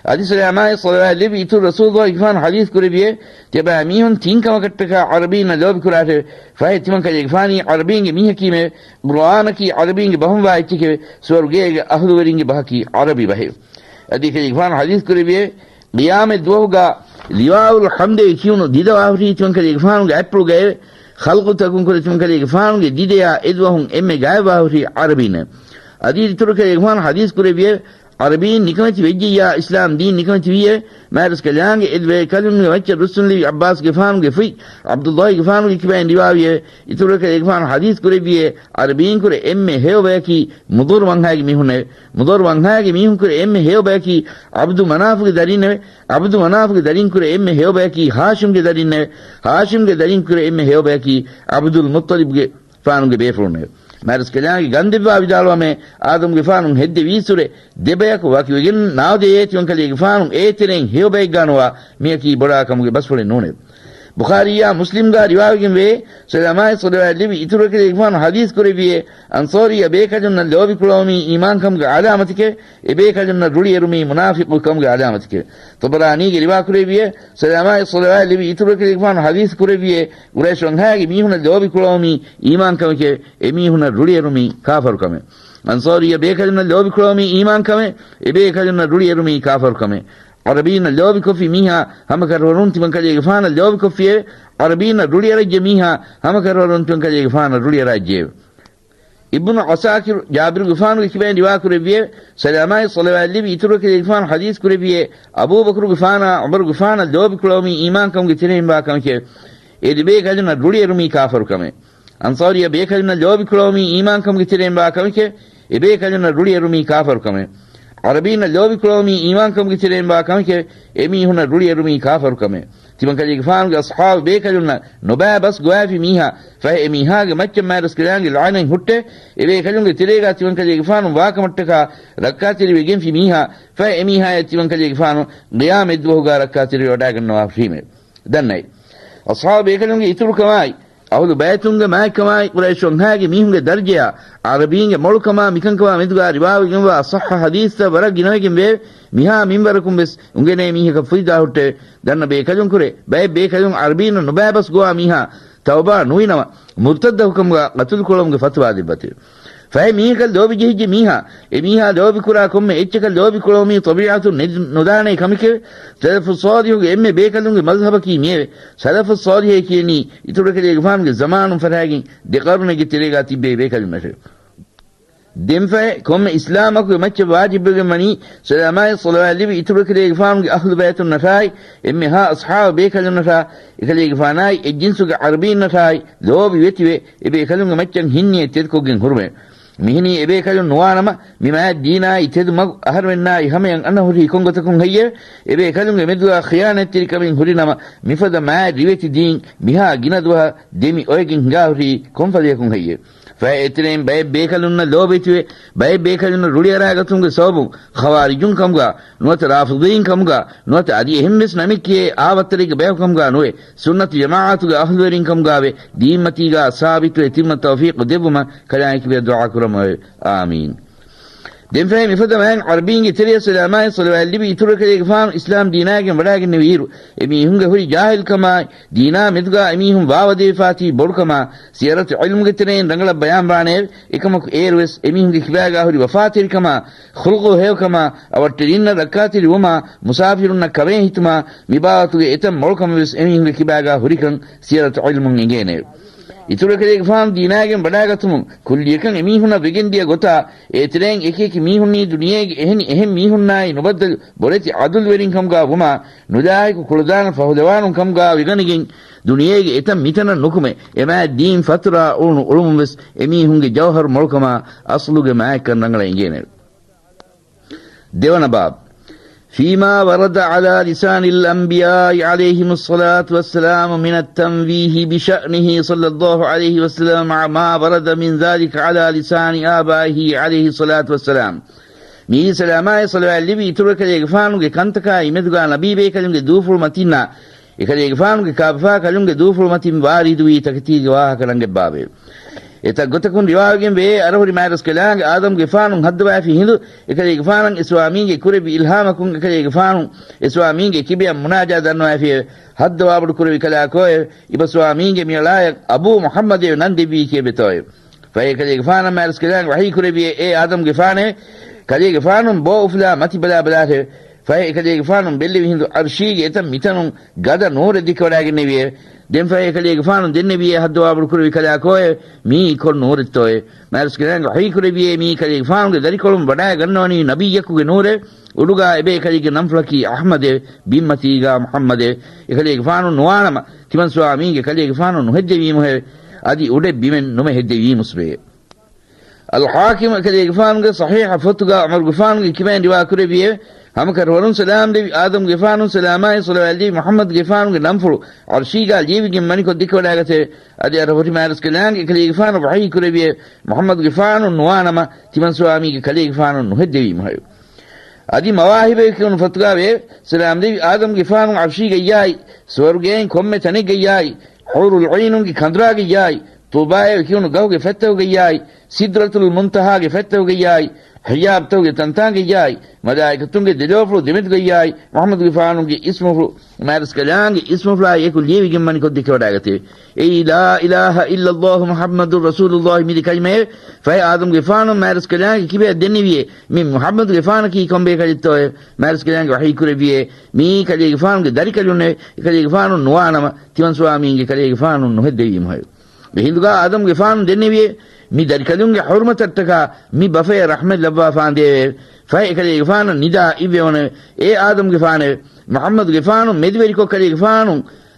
އަދި ސަލާމާއި ޞަލަވާތް ލެއްވި އިތުރު ރަސޫލުގެފާނު ޙަދީޘް ކުރެއްވިއޭ، ތިޔަބައިމީހުން ތިން ކަމަކަށްޓަކާ ޢަރަބީންނަށް ލޯބި ކުރާށެވެ. ފަހެ ތިމަން ކަލޭގެފާނީ ޢަރަބީންގެ މީހަކީމެވެ. ޤުރުއާނަކީ ޢަރަބީންގެ ބަހުންވާ އެއްޗެކެވެ. ސުވަރުގޭގެ އަހުލުވެރިންގެ ބަހަކީ ޢަރަބި ބަހެވެ. އަދި ކަލޭގެފާނު ޙަދީޘް ކުރެއްވިއޭ، ޤިޔާމަތް ދުވަހުގަ ލިވާއުލް ޙަމްދޭ ކިޔުނު ދިދަ ވާހުރީ ތިމަން ކަލޭގެފާނުގެ އަތްޕުޅުގައެވެ. ޚަލްޤުތަކުން ކުރެ ތިމަން ކަލޭގެފާނުގެ ދިދަޔާ އެދުވަހުން އެންމެ ގާތްވާހުރީ ޢަރަބީންނެވެ. އަދި އިތުރު ކަލޭގެފާނު ޙަދީޘް ކުރެއްވިއެވެ. ޢަރަބީން ނިކަމެތި ވެއްޖިއްޔާ އިސްލާމް ދީން ނިކަމެތި ވީއެވެ. މާތްރަސްކަލާނގެ އެދުވެ ކަލުންގެ މައްޗަށް ރުއްސުންލެވި ޢައްބާސްގެފާނުގެ ފުތް ޢަބްދުﷲގެފާނުގެ ކިބައިން ރިވާވިއެވެ. އިތުރު ކަލޭގެފާނު ޙަދީޘް ކުރެއްވިއޭ، ޢަރަބީންކުރެ އެންމެ ހެޔޮބަޔަކީ މުޟަރު ވަންހާގެ މީހުންނެވެ. މުޟަރު ވަންހާގެ މީހުންކުރެ އެންމެ ހެޔޮބަޔަކީ ޢަބްދު މަނާފުގެ ދަރީންނެވެ. ޢަބްދު މަނާފުގެ ދަރީންކުރެ އެންމެ ހެޔޮބަޔަކީ ހާޝިމްގެ ދަރީންނެވެ. ހާޝިމްގެ ދަރީންކުރެ އެންމެ ހެޔޮބަޔަކީ ޢަބްދުލް މުއްޠަލިބްގެ ފާނުގެ ބޭފުޅުންނެވެ. މާތްރަސްކަލާނގެ ގަންދެއްވާ ވިދާޅުވަމޭ، އާދަމްގެފާނު ހެއްދެވީއްސުރެ ދެބަޔަކު ވަކިވެގެން ނާދެޔޭ ތިމަންކަލޭގެފާނު އޭތެރެއިން ހެޔޮބައެއްގާ ނުވާ މިއަކީ ބޮޑާ ކަމުގެ ބަސްފުޅެއް ނޫނެވެ. ބުޚާރީއާ މުސްލިމްގާ ރިވާވެގެންވޭ، ސަލާމާއި ޞަލަވާތް ލެއްވި އިތުރު ކަލޭގެފާނު ޙަދީޘް ކުރެއްވިއޭ، އަންޞާރިއްޔަ ބޭކަލުންނަށް ލޯބިކުޅަވުމީ އީމާންކަމުގެ ޢަލާމަތެކެވެ. އެބޭކަލުންނަށް ރުޅިއެރުމީ މުނާފިޤުކަމުގެ ޢަލާމަތެކެވެ. ޠަބަރާނީގެ ރިވާކުރެއްވިއޭ، ސަލާމާއި ޞަލަވާތް ލެއްވި އިތުރު ކަލޭގެފާނު ޙަދީޘް ކުރެއްވިއޭ، ޤުރައިޝް ވަންހާގެ މީހުންނަށް ލޯބިކުޅަވުމީ އީމާންކަމެކެވެ. އެމީހުންނަށް ރުޅިއެރުމީ ކާފަރުކަމެވެ. އަންޞާރިއްޔަ ބޭކަލުންނަށް ލޯބިކުޅަވުމީ އީމާންކަމެވެ. އެބޭކަލުންނަށް ރުޅިއެރުމީ ކާފަރުކަމެވެ. ޢަރަބީންނަށް ލޯބިކޮށްފި މީހާ ހަމަކަށަވަރުން ތިމަންކަލޭގެފާނަށް ލޯބިކޮށްފިއެވެ. ޢަރަބީންނަށް ރުޅިއަރައްޖެ މީހާ ހަމަކަށަވަރުން ތިމަންކަލޭގެފާނަށް ރުޅިއަރާއްޖެއެވެ. އިބްނު ޢަސާކިރު ޖާބިރުގެފާނުގެ ކިބައިން ރިވާކުރެއްވިއެވެ. ސަލާމާއި ޞަލަވާތް ލެއްވި އިތުރު ކަލޭގެފާނު ޙަދީޘް ކުރެއްވިއޭ، އަބޫބަކުރުގެފާނާ ޢުމަރުގެފާނަށް ލޯބިކުޅަވުމީ އީމާންކަމުގެ ތެރެއިންވާ ކަމެކެވެ. އެ ދެބޭކަލުންނަށް ރުޅިއެރުމީ ކާފަރުކަމެވެ. އަންޞާރިއްޔަ ބޭކަލުންނަށް ލޯބިކުޅަވުމީ އީމާންކަމުގެ ތެރެއިންވާ ކަމެކެވެ. އެބޭކަލުންނަށް ރުޅިއެރުމީ ކާފަރުކަމެވެ. ޢަރަބީންނަށް ލޯބިކުޅަވުމީ އީމާންކަމުގެ ތެރެއިންވާ ކަމެކެވެ. އެމީހުންނަށް ރުޅިއެރުމީ ކާފަރުކަމެވެ. ތިމަންކަލޭގެފާނުގެ އަޞްޙާބު ބޭކަލުންނަށް ނުބައި ބަސް ގޮވައިފި މީހާ، ފަހެ އެމީހާގެ މައްޗަށް މާތްރަސްކަލާނގެ ލަޢުނަތް ހުއްޓެވެ. އެބޭކަލުންގެ ތެރޭގާ ތިމަންކަލޭގެފާނު ވާކަމަށްޓަކާ ރައްކާތެރިވެގެންފި މީހާ، ފަހެ އެމީހާޔަށް ތިމަންކަލޭގެފާނު ޤިޔާމަތްދުވަހުގާ ރައްކާތެރިވެވަޑައިގަންނަވާ ހުށީމެވެ. ދަންނައި، އަޞްޙާބު ބޭކަލުންގެ އިތުރުކަމާއި، އަހުލު ބައިތުންގެ މާތްކަމާއި، ޤުރައިޝް ވަންހާގެ މީހުންގެ ދަރަޖަޔާ، ޢަރަބީންގެ މޮޅުކަމާ މިކަންކަމާ މެދުގާ ރިވާވެގެންވާ ޞައްޙަ ޙަދީޘްތައް ވަރަށް ގިނަވެގެން ވެއެވެ. މިހާ މިންވަރަކުން ވެސް އުނގެނޭ މީހަކަށް ފުއްދާ ހުއްޓެވެ. ދަންނަ ބޭކަލުންކުރެ، ބައެއް ބޭކަލުން ޢަރަބީންނަށް ނުބައި ބަސް ގޮވާ މީހާ ތައުބާ ނުވިނަމަ، މުރްތައްދަކުކަމުގާ ޤަތުލުކުޅަވުމުގެ ފަތުވާ ދެއްވަތެވެ. ފަހެ މީހަކަށް ލޯބި ޖެހިއްޖެ މީހާ، އެމީހާ ލޯބިކުރާ ކޮންމެ އެއްޗަކަށް ލޯބިކުޅަވުމީ ޠަބީޢަތުން ނެ-، ނުދާނޭ ކަމެކެވެ. ސަލަފުއް ޞާލިޙުގެ އެންމެ ބޭކަލުންގެ މަޒްހަބަކީ މިއެވެ. ސަލަފުއް ޞާލިޙޭ ކިޔަނީ އިތުރު ކަލޭގެފާނުގެ ޒަމާނުން ފަށާގެން ދެ ޤަރުނެއްގެ ތެރޭގާ ތިއްބެވި ބޭކަލުންނަށެވެ. ދެންފަހެ ކޮންމެ އިސްލާމަކުގެ މައްޗަށް ވާޖިބްވެގެން ވަނީ، ސަލާމާއި ޞަލަވާތް ލިބި އިތުރު ކަލޭގެފާނުގެ އަހުލު ބައިތުންނަށާއި، އެންމެހާ އަޞްޙާބު ބޭކަލުންނަށާ، އެކަލޭގެފާނާއި އެއްޖިންސުގެ ޢަރަބީންނަށާއި ލޯބި ވެތިވެ، އެބޭކަލުންގެ މައްޗަށް ހިންނިޔަތް ތެދުކޮށްގެން ހުރުމެވެ. މިހެނީ އެބޭކަލުން ނުވާނަމަ، މި މާތް ދީނާއި ތެދު މަގު އަހަރުމެންނާއި ހަމަޔަށް އަންނަ ހުރީ ކޮން ގޮތަކުން ހެއްޔެވެ؟ އެބޭކަލުންގެ މެދުގާ ޚިޔާނަތްތެރިކަމެއް ހުރިނަމަ، މިފަދަ މާތް ރިވެތި ދީން މިހާ ގިނަ ދުވަހަށް ދެމި އޮވެގެން ހިނގާ ހުރީ ކޮން ފަދަޔަކުން ހެއްޔެވެ؟ ފަހެ އެތެރެއިން ބައެއް ބޭކަލުންނަށް ލޯބިވެތިވެ، ބައެއް ބޭކަލުންނަށް ރުޅިއަރާގަތުމުގެ ސަބަބުން ޚަވާރިޖުން ކަމުގާ ނުވަތަ ރާފިޟީން ކަމުގާ ނުވަތަ އަދި އެހެން ވެސް ނަމެއް ކިޔޭ އާވައްތަރެއްގެ ބަޔަކު ކަމުގާ ނުވެ، ސުންނަތު ޖަމާޢަތުގެ އަހުލުވެރިން ކަމުގާވެ، ދީންމަތީގާ ސާބިތުވެ ތިންވަން ތައުފީޤު ދެއްވުމަށް ކަލާނގެ ކިބަޔަށް ދުޢާ ކުރަމުއެވެ. އާމީން. ދެންފަހެ މިފަދަ މާތް ޢަރަބީންގެ ތެރެއަށް ސަލާމާއި ޞަލަވާތް ލިބި އިތުރު ކަލޭގެފާނު އިސްލާމް ދީނާގެން ވަޑާގެންނެވިއިރު، އެމީހުންގެ ހުރި ޖާހިލްކަމާއި، ދީނާ މެދުގާ އެމީހުން ވާވަދެވިފާތީ ބޮޑުކަމާ، ސިޔަރަތު ޢިލްމުގެ ތެރެއިން ރަނގަޅަށް ބަޔާންވާނެއެވެ. އެކަމަކު އޭރުވެސް އެމީހުންގެ ކިބާގާ ހުރި ވަފާތެރިކަމާ، ޚުލްޤު ހެޔޮކަމާ، އަވަށްޓެރިންނަށް ރައްކާތެރިވުމާ، މުސާފިރުންނަށް ކަމޭހިތުމާ، މިބާވަތުގެ އެތައް މޮޅުކަމެއް ވެސް އެމީހުންގެ ކިބާގާ ހުރިކަން ސިޔަރަތު ޢިލްމުން އެނގޭނެއެވެ. އިތުރު ކަލޭގެފާނު ދީނާގެން ވަޑާގަތުމުން ކުއްލިއަކަށް އެމީހުންނަށް ވެގެންދިޔަ ގޮތާ، އޭތެރެއިން އެކިއެކި މީހުންނީ ދުނިޔޭގެ އެހެނި އެހެން މީހުންނާއި ނުބައްދަލު ބޮޑެތި ޢަދުލުވެރިން ކަމުގާ ވުމާ، ނުލާހިކު ކުޅަދާނަ ފަހުލަވާނުން ކަމުގާ ވެގަނެގެން، ދުނިޔޭގެ އެތައް މިތަނަށް ނުކުމެ، އެމާތް ދީން ފަތުރާ އުޅުނު އުޅުމުން ވެސް އެމީހުންގެ ޖައުހަރު މޮޅުކަމާ، އަސްލުގެ މާތްކަން ރަނގަޅަށް އެނގޭނެވެ. ދެވަނަ ބާބު. فيما ورد على لسان الأنبياء عليهم الصلاة والسلام من التنويه بشأنه صلى الله عليه وسلم مع ما ورد من ذلك على لسان آبائه عليه الصلاة والسلام. މީ ސަލާމާއި ޞަލަވާތް ލެއްވި އިތުރު އެކަލޭގެފާނުގެ ކަންތަކާ އެމެދުގާ ނަބީބޭކަލުންގެ ދޫފުޅުމަތިންނާ އެކަލޭގެފާނުގެ ކާބަފާކަލުންގެ ދޫފުޅުމަތިން ވާރިދުވީ ތަކެތީގެ ވާހަކަ ނަންގެއްބާވޭ. އެތައް ގޮތަކުން ރިވާވެގެން ވޭ، އަރަހުރި މާތްރަސްކަލާނގެ އާދަމްގެފާނުން ހައްދަވާފި ހިނދު އެކަލޭގެފާނަށް އިސްވާމީންގެ ކުރެއްވި އިލްހާމަކުން އެކަލޭގެފާނު އިސްވާމީންގެ ކިބަޔަށް މުނާޖާ ދަންނަވާފިއެވެ. ހައްދަވާބޮޑު ކުރެއްވި ކަލާކޯއެވެ. އިބަސްވާމީންގެ މިއަޅާޔަށް އަބޫ މުޙައްމަދެވެ ނަން ދެއްވީކީއެވެތޯއެވެ. ފަހެ އެކަލޭގެފާނަށް މާތްރަސްކަލާނގެ ވަޙީ ކުރެއްވިއޭ، އޭ އާދަމްގެފާނޭ، ކަލޭގެފާނުން ބޯ އުފުލާ މަތި ބަލާ ބަލާށެވެ. ފަހެ އެކަލޭގެފާނުން ބެއްލެވި ހިނދު އަރްޝީގެ އެތައް މިތަނުން ގަދަ ނޫރެއް ދެކެވަޑާގެންނެވިއެވެ. ދެން ފަހެ އެކަލޭގެފާނުން ދެންނެވިއޭ ހައްދަވާބޮޑު ކުރެއްވި ކަލާކޯއެވެ. މިއީ ކޮން ނޫރެއްތޯއެވެ؟ މާތްރަސްކަލާނގެ ވަޙީ ކުރެއްވިއޭ، މިއީ ކަލޭގެފާނުގެ ދަރިކޮޅުން ވަޑާގަންނަވަނީ ނަބިއްޔަކުގެ ނޫރެވެ. އުޑުގާ އެބޭކަލެއްގެ ނަންފުޅަކީ އަޙްމަދެވެ. ބިންމަތީގާ މުޙައްމަދެވެ. އެކަލޭގެފާނުން ނުވާނަމަ، ތިމަންސުވާމީންގެ ކަލޭގެފާނުން ނުހެއްދެވީމުހެވެ. އަދި އުޑެއް ބިމެއް ނުމެ ހެއްދެވީމުސްވެއެވެ. އަލްޙާކިމް އެކަލޭގެފާނުގެ ޞަޙީޙަށް ފޮތުގާ ޢުމަރުގެފާނުގެ ކިބައިން ރިވާ ކުރެއްވިއެވެ. ހަމަކަށަވަރުން ސަލާމް ދެވި އާދަމްގެފާނުން ސަލާމާއި ޞަލަވާތް ދެވި މުޙައްމަދުގެފާނުގެ ނަންފުޅު ޢަރްޝީގާ ލިޔެވިގެން މަނިކޮށް ދެކެވަޑާގަތެވެ. އަދި އަރަހުރި މާތްރަސްކަލާނގެ އެކަލޭގެފާނު ވަޙީ ކުރެއްވިއެވެ. މުޙައްމަދުގެފާނުން ނުވާނަމަ، ތިމަންސުވާމީގެ ކަލޭގެފާނުން ނުހެއްދެވީމުހެވެ. އަދި މަވާހިބޭ ކިޔުނު ފޮތުގާވޭ، ސަލާމް ދެވި އާދަމްގެފާނު ޢަރްޝީގައްޔާއި، ސުވަރުގޭއިން ކޮންމެ ތަނެއްގައްޔާއި، ޙޫރުލް ޢީނުންގެ ކަނދުރާގައްޔާއި، ޠޫބާއޭ ކިޔުނު ގަހުގެ ފަތްތަކުގައްޔާއި، ސިދްރަތުލް މުންތަހާގެ ފަތްތަކުގައްޔާއި، ޙިޖާބްތަކުގެ ތަންތާނގައްޔާއި، މަލާއިކަތުންގެ ދެލޯފުޅު ދެމެދުގައްޔާއި، މުޙައްމަދުގެފާނުގެ އިސްމުފުޅު، މާތްރަސްކަލާނގެ އިސްމުފުޅާއި އެކު ލިޔެވިގެން މަނިކޮށް ދެކެވަޑާގަތެވެ. އެއީ، ލާ އިލާހަ އިއްލައްލާހު މުޙައްމަދު ރަސޫލުއްލާހި މި ދެ ކަލިމައެވެ. ފަހެ އާދަމްގެފާނު މާތްރަސްކަލާނގެ ކިބަޔަށް ދެންނެވިއޭ، މި މުޙައްމަދުގެފާނަކީ ކޮންބޭކަލެއްތޯއެވެ؟ މާތްރަސްކަލާނގެ ވަޙީ ކުރެއްވިއޭ، މިއީ ކަލޭގެފާނުގެ ދަރިކަލުންނެވެ. އެކަލޭގެފާނުން ނުވާނަމަ، ތިމަންސުވާމީންގެ ކަލޭގެފާނުން ނުހެއްދެވީމުހެވެ. އެހިނދުގާ އާދަމްގެފާނު ދެންނެވިއޭ، މި ދަރިކަލުންގެ ޙުރުމަތަށްޓަކާ މި ބަފަޔަށް ރަޙްމަތް ލައްވާފާނދޭވެ. ފަހެ އެކަލޭގެފާނަށް ނިދާ އިއްވެވުނެވެ. އޭ އާދަމްގެފާނެވެ! މުޙައްމަދުގެފާނު މެދުވެރިކޮށް ކަލޭގެފާނު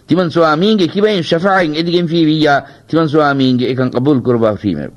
ތިމަންސުވާމީންގެ ކިބައިން ޝަފާޢަތް އެދިގެންފީ ވިއްޔާ، ތިމަންސުވާމީންގެ އެކަން ޤަބޫލު ކުރައްވާފީމެވެ.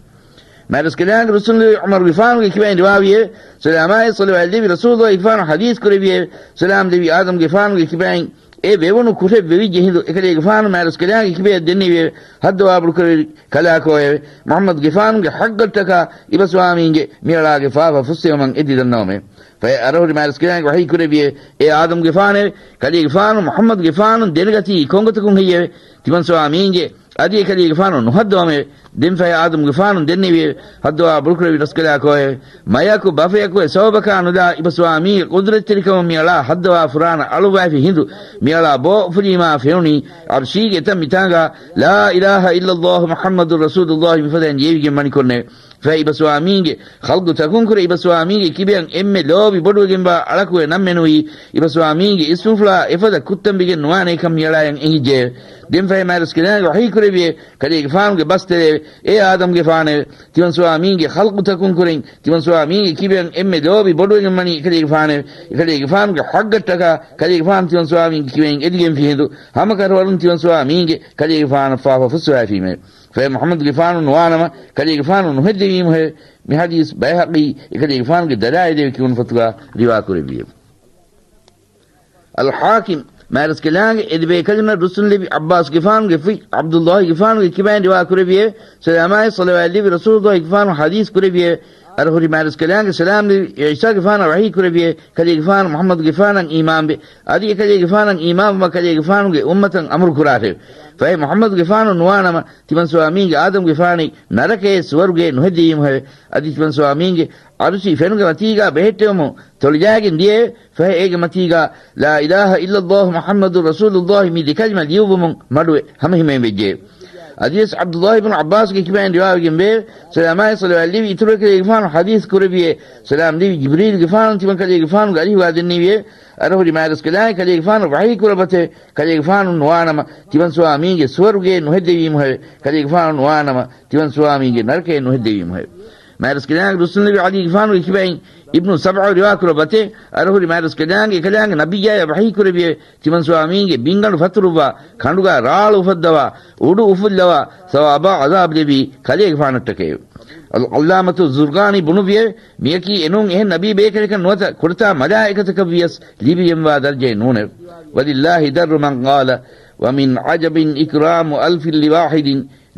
މާތްރަސްކަލާނގެ ރުއްސުންލެވި ޢުމަރުގެފާނުގެ ކިބައިން ރިވާވިއެވެ. ސަލާމާއި ޞަލަވާތް ލެއްވި ރަސޫލުއްލާހިގެފާނު ޙަދީޘް ކުރެއްވިއެވެ. ސަލާމް ލެއްވި އާދަމްގެފާނުގެ ކިބައިން އެ ވެވުނު ކުށެއް ވެވިއްޖެ ހިނދު އެކަލޭގެފާނު މާތްރަސްކަލާނގެ ކިބަޔަށް ދެންނެވިއެވެ. ހައްދަވާބޮޑުކުރެއްވި ކަލާކޯއެވެ! މުޙައްމަދުގެފާނުގެ ޙައްޤަށްޓަކާ އިބަސްވާމީންގެ މިއަޅާގެ ފާފަ ފުއްސެވުމަށް އެދިދަންނަވަމެވެ. ފަހެ އަރަހުރި މާތްރަސްކަލާނގެ ވަޙީ ކުރެއްވިއެވެ. އޭ އާދަމްގެފާނެވެ! ކަލޭގެފާނު މުޙައްމަދުގެފާނުން ދެނެގަތީ ކޮންގޮތަކުން ހެއްޔެވެ؟ ތިމަންސުވާމީންގެ އަދި އެކަލޭގެފާނު ނުހައްދަވަމެވެ. ދެން ފަހެ އާދަމްގެފާނު ދެންނެވިއެވެ. ހައްދަވާ ބޮޑުކުރެއްވި ރަސްކަލާކޯއެވެ! މަޔަކު ބަފަޔަކުގެ ސަބަބަކާ ނުލާ އިބަސްވާމީގެ ޤުދުރަތްތެރިކަމުން މިއަޅާ ހައްދަވާ ފުރާނަ އަޅުއްވައިފި ހިނދު މިއަޅާ ބޯ އުފުލީމާ ފެނުނީ ޢަރްޝީގެ އެތައް މިތާނގާ ލާ އިލާހަ އިއްލައްލާހު މުޙައްމަދު ރަސޫލުއްލާހި މިފަދައިން ލިޔެވިގެން މަނިކޮށްނެވެ. ފަހެ އިބަސްވާމީގެ ޚަލްޤު ތަކުންކުރެ އިބަސްވާމީގެ ކިބަޔަށް އެންމެ ލޯބި ބޮޑުވެގެންވާ އަޅަކުގެ ނަން މެނުވީ އިބަސްވާމީގެ އިސްމުފުޅާ އެފަދަ ކުއްތަން ވެގެން ނުވާނޭކަން މިއަޅާޔަށް އެނގިއްޖެއެވެ. ދެން ފަހެ މާތްރަސްކަލާނގެ ވަޙީ ކުރެއްވިއެވެ. ކަލޭގެފާނުގެ ބަސްތެރެއެވެ. އޭ އާދަމްގެފާނެވެ! ތިމަންސުވާމީގެ ޚަލްޤު ތަކުންކުރެން ތިމަންސުވާމީގެ ކިބަޔަށް އެންމެ ލޯބި ބޮޑުވެގެންވަނީ އެކަލޭގެފާނެވެ. އެކަލޭގެފާނުގެ ޙައްޤަށްޓަކާ ކަލޭގެފާނު ތިމަންސުވާމީގެ ކިބައިން އެދިގެންފި ހިނދު ހަމަކަށަވަރުން ތިމަންސުވާމީގެ ކަލޭގެފާނަށް ފާފަ ފުއްސަވައިފީމެވެ. ފަހެ މުޙައްމަދުގެފާނު ނުވާނަމަ ކަލޭގެފާނު ނުހެއްދެވީމުހެވެ. މި ޙަދީޘް ބައިހަޤީ އެކަލޭގެފާނުގެ ދަލާއިލެވެ ކިޔުނު ފޮތުގާ ރިވާކުރެއްވިއެވެ. އަލްޙާކިމް މާތްރަސްކަލާނގެ އެދެބޭކަލުންނަށް ރުއްސުންލެވި ޢައްބާސްގެފާނުގެ ފުތް ޢަބްދުﷲގެފާނުގެ ކިބައިން ރިވާ ކުރެއްވިއެވެ. ސަލާމާއި ޞަލަވާތް ލެއްވި ރަސޫލުﷲގެފާނު ޙަދީޘް ކުރެއްވިއެވެ. އަރަހުރި މާތްރަސްކަލާނގެ ސަލާމް ލެއްވި ޢީސާގެފާނަށް ވަޙީ ކުރެއްވިއެވެ. ކަލޭގެފާނު މުޙައްމަދުގެފާނަށް އީމާންވެ. އަދި އެކަލޭގެފާނަށް އީމާންވުމަށް ކަލޭގެފާނުގެ އުއްމަތަށް އަމުރު ކުރާށެވެ. ފަހެ މުޙައްމަދުގެފާނު ނުވާނަމަ ތިމަންސުވާމީގެ އާދަމްގެފާނެއް ނަރަކައެއް ސުވަރުގެއެއް ނުހެއްދެވީމުހެވެ. އަދި ތިމަންސުވާމީގެ ޢަރުޝީ ފެނުގެ މަތީގާ ބެހެއްޓެވުމުން ތޮޅިލައިގެން ދިޔައެވެ. ފަހެ އޭގެ މަތީގާ ލާ އިލާހަ އިއްލައްލާހު މުޙައްމަދު ރަސޫލުއްލާހި މި ދެ ކަލިމަ ލިޔުއްވުމުން މަޑުވެ ހަމަހިމޭން ވެއްޖެއެވެ. އަދިވެސް ޢަބްދުﷲ އިބްނު ޢައްބާސްގެ ކިބައިން ރިވާވެގެން ވެއެވެ. ސަލާމާއި ޞަލަވާތް ލެއްވި އިތުރު އެކަލޭގެފާނު ޙަދީޘް ކުރެއްވިއެވެ. ސަލާމް ލެއްވި ޖިބްރީލްގެފާނު ތިމަން ކަލޭގެފާނުގެ އަރިހުގާ ދެންނެވިއެވެ. އަރަހުރި މާތްރަސްކަލާނގެ ކަލޭގެފާނު ވަޙީ ކުރައްވަތެވެ. ކަލޭގެފާނު ނުވާނަމަ ތިމަންސުވާމީގެ ސުވަރުގެއެއް ނުހެއްދެވީމުހެވެ. ކަލޭގެފާނު ނުވާނަމަ ތިމަންސުވާމީގެ ނަރަކައެއް ނުހެއްދެވީމުހެވެ. މާތްރަސްކަލާނގެ ރުއްސުންލެވި ޢަލީގެފާނުގެ ކިބައިން އިބްނު ސަބްޢަ ރިވާކުރައްވަތެވެ. އަރަހުރި މާތްރަސްކަލާނގެ އެކަލާނގެ ނަބިއްޔާޔަށް ވަޙީ ކުރެއްވިއެވެ. ތިމަންސުވާމީގެ ބިންގަނޑު ފަތުރުއްވާ، ކަނޑުގާ ރާޅު އުފައްދަވާ، އުޑު އުފުއްލަވާ، ސަވާބާ ޢަޒާބު ލެއްވީ ކަލޭގެފާނަށްޓަކައެވެ. އަލްޢައްލާމަތު ޒުރްގާނީ ބުނުއްވިއެވެ. މިއަކީ އެނޫން އެހެން ނަބީ ބޭކަލަކަށް ނުވަތަ ކުޑަތާ މަލާއިކަތަކަށް ވިޔަސް ލިބިގެންވާ ދަރަޖައެއް ނޫނެވެ. ولله در من قال ومن عجب إكرام ألف لواحد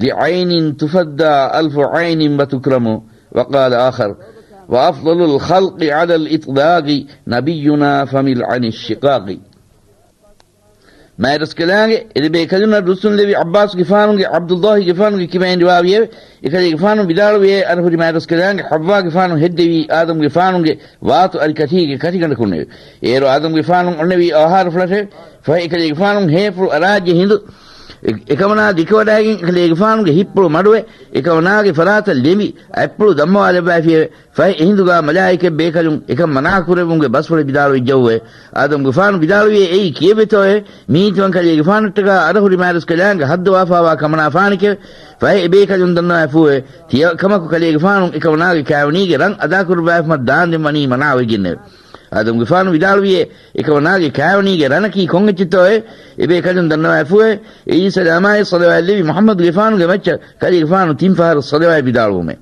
لعين تفدى ألف عين وتكرم. وقال آخر: وأفضل الخلق على الإطلاق نبينا فمل عن الشقاق. މާތްރަސްކަލާނގެ އެދެބޭކަލުންނަށް ރުއްސުންލެއްވި ޢައްބާސްގެފާނުގެ ޢަބްދުﷲގެފާނުގެ ކިބައިން ރިވާވިއެވެ. އެކަލޭގެފާނު ވިދާޅުވިއޭ، އަރަހުރި މާތްރަސްކަލާނގެ ޙައްވާގެފާނު ހެއްދެވީ އާދަމްގެފާނުގެ ވާތު އަރިކަށީގެ ކަށިގަނޑަކުންނެވެ. އޭރު އާދަމްގެފާނު އޮންނެވީ އަވަހާރަފުޅަށެވެ. ފަހެ އެކަލޭގެފާނު ހޭފުޅު އަރާއްޖެ ހިނދު އެ-، އެކަމަނާ ދެކެވަޑައިގެން އެކަލޭގެފާނުގެ ހިތްޕުޅު މަޑުވެ، އެކަމަނާގެ ފަރާތަށް ލެނބި، އަތްޕުޅު ދަންމަވާލައްވައިފިއެވެ. ފަހެ އެހިނދުގާ މަލާއިކަތް ބޭކަލުން އެކަން މަނާކުރެއްވުމުގެ ބަސްފުޅެއް ވިދާޅުވެއްޖެއެވެ. އާދަމްގެފާނު ވިދާޅުވިއޭ، އެއީ ކިއެއްވެތޯއޭ؟ މިއީ ތިމަން ކަލޭގެފާނަށްޓަކާ އަރަހުރި މާތްރަސްކަލާނގެ ހައްދަވާފާވާ ކަމަނާފާނެކެވެ. ފަހެ އެބޭކަލުން ދަންނަވައިފޫއެވެ. ތިޔަ ކަމަކު ކަލޭގެފާނު އެކަމަނާގެ ކާވެނީގެ ރަން އަދާކުރައްވާފަމަށް ދާންދެން ވަނީ މަނާވެގެންނެވެ. އާދަމްގެފާނު ވިދާޅުވިއޭ، އެކަމަނާގެ ކާވެނީގެ ރަނަކީ ކޮން އެއްޗެއްތޯއޭ؟ އެބޭކަލުން ދަންނަވައިފޫއެވެ. އެއީ ސަލާމާއި ޞަލަވާތްލެއްވި މުޙައްމަދުގެފާނުގެ މައްޗަށް ކަލޭގެފާނު ތިން ފަހަރު ޞަލަވާތް ވިދާޅުވުމެވެ.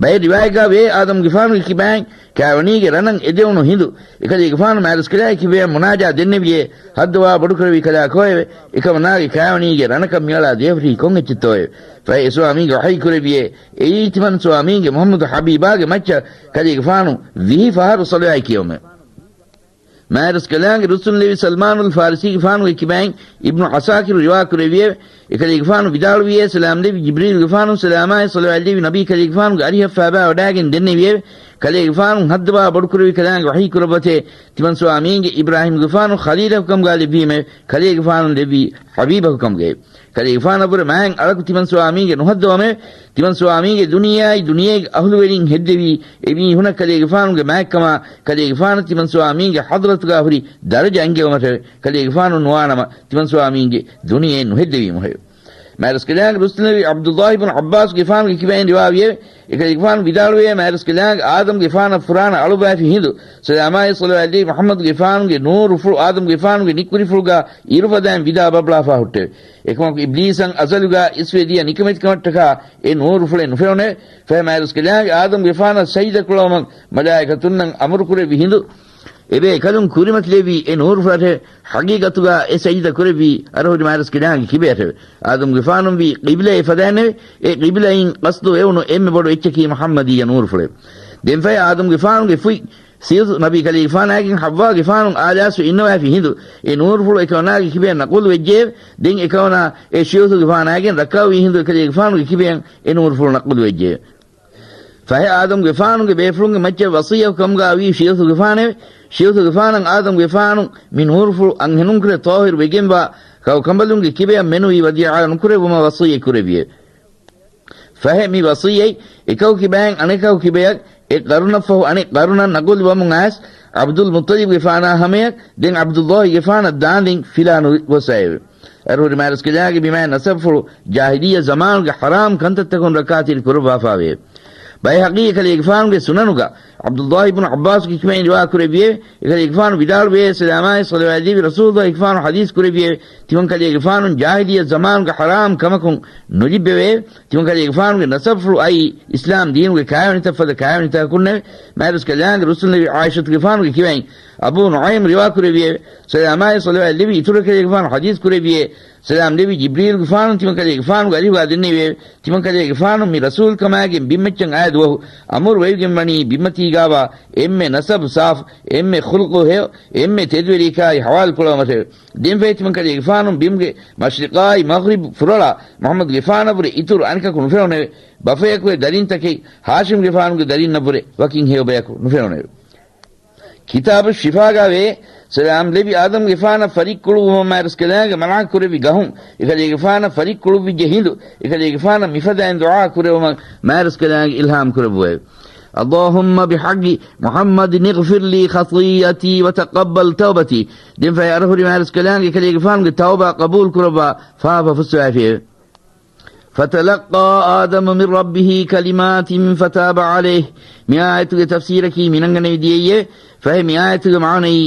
ބައެއް ރިވާޔަތްގާ ވޭ، އާދަމްގެފާނުގެ ކިބައިން ކާވެނީގެ ރަނަށް އެދެވުނު ހިނދު އެކަލޭގެފާނު މާތްރަސްކަލާނގެ ކިބަޔަށް މުނާޖާ ދެންނެވިއޭ، ހައްދަވާ ބޮޑުކުރެއްވި ކަލާކޯއެވެ؟ އެކަމަނާގެ ކާވެނީގެ ރަނަކަށް މިއަޅާ ދޭފަރީ ކޮން އެއްޗެއްތޯއެވެ؟ ފަހެ އެ ސުވާމީންގެ ވަޙީ ކުރެއްވިއޭ، އެއީ ތިމަން ސުވާމީންގެ މުޙައްމަދު ޙަބީބާގެ މައްޗަށް ކަލޭގެފާނު ވިހި ފަހަރު ޞަލަވާތް ކިޔެވުމެވެ. މާތްރަސްކަލާނގެ ރުއްސުންލެވި ސަލްމާނުލް ފާރިސީގެފާނުގެ ކިބައިން އިބްނު ޢަސާކިރު ރިވާ ކުރެއްވިއެވެ. އެކަލޭގެފާނު ވިދާޅުވިއޭ، ސަލާމް ލެއްވި ޖިބްރީލުގެފާނު ސަލާމާއި ޞަލަވާތް ލެއްވި ނަބީ ކަލޭގެފާނުގެ އަރިހަށް ފާބާ ވަޑާގެން ދެންނެވިއެވެ. ކަލޭގެފާނު ހައްދަވާ ބޮޑުކުރެއްވި ކަލާނގެ ވަޙީ ކުރައްވަތޭ، ތިމަން ސުވާމީންގެ އިބްރާހީމްގެފާނު ޚަލީލަކު ކަމުގާ ލެއްވީމެވެ. ކަލޭގެފާނު ލެއްވީ ޙަބީބަކު ކަމުގައެވެ. ކަލޭގެފާނަށްވުރެ މާތް އަޅަކު ތިމަން ސުވާމީންގެ ނުހައްދަވަމެވެ. ތިމަން ސުވާމީންގެ ދުނިޔެއާއި ދުނިޔޭގެ އަހުލުވެރިން ހެއްދެވީ އެމީހުނަށް ކަލޭގެފާނުގެ މާތްކަމާ، ކަލޭގެފާނަށް ތިމަން ސުވާމީންގެ ޙަޟްރަތުގާ ހުރި ދަރަޖަ އެންގެވުމަށެވެ. ކަލޭގެފާނު ނުވާނަމަ، ތިމަން ސުވާމީންގެ ދުނިޔެއެއް ނުހެއްދެވީމުހެވެ. މާތްރަސްކަލާނގެ ރުއްސުންލެވި ޢަބްދުﷲ ބިން ޢައްބާސްގެފާނުގެ ކިބައިން ރިވާވިއެވެ. އެކަލޭގެފާނު ވިދާޅުވިއޭ، މާތްރަސްކަލާނގެ އާދަމްގެފާނަށް ފުރާނަ އަޅުއްވައިފި ހިނދު ސަލާމާއި ޞަލަވާތް ލެއްވި މުޙައްމަދުގެފާނުގެ ނޫރުފުޅު އާދަމްގެފާނުގެ ނިކުތްފުޅުގާ އިރުފަދައިން ވިދާ ބަބަޅާފާ ހުއްޓެވެ. އެކަމަކު އިބްލީސަށް އަޒަލުގާ އިސްވެ ދިޔަ ނިކަމެތިކަމަށްޓަކާ އެ ނޫރުފުޅެއް ނުފެނުނެވެ. ފަހެ މާތްރަސްކަލާނގެ އާދަމްގެފާނަށް ސަޖިދަ ކުޅަވުމަށް މަލާއިކަތުންނަށް އަމުރުކުރެއްވި ހިނދު އެބޭކަލުން ކުރިމަތިލެއްވީ އެ ނޫރުފުޅަށެވެ. ޙަޤީޤަތުގާ އެ ސަޖިދަ ކުރެއްވީ އަރަހުރި މާތްރަސްކަލާނގެ ކިބަޔަށެވެ. އާދަމްގެފާނުން ވީ ޤިބްލައެއް ފަދައިންނެވެ. އެ ޤިބްލައިން ޤަޞްދު ވެވުނު އެންމެ ބޮޑު އެއްޗަކީ މުޙައްމަދީޔަ ނޫރުފުޅެވެ. ދެންފަހެ އާދަމްގެފާނުގެ ފުތް ޝިޔުތު ނަބީ ކަލީގެފާނާގެން ޙައްވާގެފާނު އާލާސްވެ އިންނަވައިފި ހިނދު އެ ނޫރުފުޅު އެކަމަނާގެ ކިބަޔަށް ނަޤުލު ވެއްޖެއެވެ. ދެން އެކަމަނާ އެ ޝިޔުތުގެފާނާގެން ރައްކާވި ހިނދު އެކަލޭގެފާނުގެ ކިބަޔަށް އެ ނޫރުފުޅު ނަޤުލު ވެއްޖެއެވެ. ފަހެ އާދަމްގެފާނުގެ ބޭފުޅުންގެ މައްޗަށް ވަޞިއްޔަތު ކަމުގާ ވީ ޝިޔުތުގެފާނެވެ. ޝިޔުތުގެފާނަށް އާދަމްގެފާނު މި ނޫރުފުޅު އަންހެނުންކުރެ ޠާހިރު ވެގެންވާ ކައު ކަނބަލުންގެ ކިބަޔަށް މެނުވީ ވަޟީޢާ ނުކުރެއްވުމަށް ވަޞިއްޔަތް ކުރެއްވިއެވެ. ފަހެ މި ވަޞިއްޔަތް އެކަކު ކިބައިން އަނެކަކު ކިބަޔަށް، އެއް ޤަރުނަށްފަހު އަނެއް ޤަރުނަށް ނަޤުލުވަމުން އައިސް، ޢަބްދުލް މުއްޠަލިބްގެފާނާ ހަމަޔަށް ދެން ޢަބްދުﷲގެފާނަށް ދާންދެން ފިލާނު ގޮސް އައެވެ. އަރަހުރި މާތްރަސްކަލާނގެ މި މާތް ނަސަބުފުޅު ޖާހިލިއްޔަ ޒަމާނުގެ ޙަރާމް ކަންތައްތަކުން ރައްކާތެރި ކުރައްވާފާވެއެވެ. ބައިހަޤީ އެކަލޭގެފާނުގެ ސުނަނުގަ ޢަބްދުﷲ ބިން ޢައްބާސްގެ ކިބައިން ރިވާ ކުރެއްވިއެވެ. އެކަލޭގެފާނު ވިދާޅުވޭ، ސަލާމާއި ޞަލަވާތް ލެއްވި ރަސޫލުﷲގެފާނު ޙަދީޘް ކުރެއްވިއެވެ. ތިމަން ކަލޭގެފާނު ޖާހިލިއްޔަ ޒަމާނުގެ ޙަރާމް ކަމަކުން ނުލިބެވެއެވެ. ތިމަން ކަލޭގެފާނުގެ ނަސަބުފުޅު އައީ އިސްލާމް ދީނުގެ ކާވެނިތައް ފަދަ ކާވެނިތަކަކުންނެވެ. މާތްރަސްކަލާނގެ ރުއްސުންލެވި ޢާއިޝަތުގެފާނުގެ ކިބައިން އަބޫ ނުޢައިމް ރިވާ ކުރެއްވިއެވެ. ސަލާމާއި ޞަލަވާތް ލެއްވި އިތުރު ކަލޭގެފާނު ޙަދީޘް ކުރެއްވިއެވެ. ސަލާމް ލެއްވި ޖިބްރީލުގެފާނު ތިމަން ކަލޭގެފާނުގެ އަރިހުގާ ދެންނެވިއެވެ. ތިމަން ކަލޭގެފާނު މި ރަސޫލްކަމާގެން ބިންމައްޗަށް އައި ދުވަހު އަމުރު ވެވިގެން ވަނީ ބިންމަތީގާވާ އެންމެ ނަސަބު ސާފު، އެންމެ ޚުލްޤު ހެޔޮ، އެންމެ ތެދުވެރިއަކާއި ޙަވާލު ކުޅަވުމަށެވެ. ދެންފަހެ ތިމަން ކަލޭގެފާނު ބިމުގެ މަޝްރިޤާއި މަޣްރިބު ފުރޮޅާ މުޙައްމަދުގެފާނަށްވުރެ އިތުރު އަނެކަކު ނުފެނުނެވެ. ބަފަޔަކުގެ ދަރިންތަކެއް ހާޝިމްގެފާނުގެ ދަރިންނަށްވުރެ ވަކިން ހެޔޮ ބަޔަކު ނުފެނުނެވެ. ކިތާބު ޝިފާގާވޭ، ސަލާމް ލެއްވި އާދަމްގެފާނަށް ފަރިއްކުޅުއްވުމަށް މާތްރަސްކަލާނގެ މަނާ ކުރެއްވި ގަހުން، އެކަލޭގެފާނަށް ފަރިއްކުޅުއްވިއްޖެ ހިނދު، އެކަލޭގެފާނަށް މިފަދައިން ދުޢާ ކުރެއްވުމަށް މާތްރަސްކަލާނގެ އިލްހާމް ކުރެއްވުއެވެ. اللهم بحق محمد اغفر لي خطيئتي وتقبل توبتي. ދެންފަހެ އަރަހުރި މާތްރަސްކަލާނގެ އެކަލޭގެފާނުގެ ތައުބާ ޤަބޫލު ކުރައްވާ ފާފަ ފުއްސަވައިފިއެވެ. فتلقى آدم من ربه كلمات فتاب عليه. މި އާޔަތުގެ ތަފްސީރަކީ މިނަންގަނެވި ދިޔައީއެވެ. ފަހެ މި އާޔަތުގެ މާނައީ،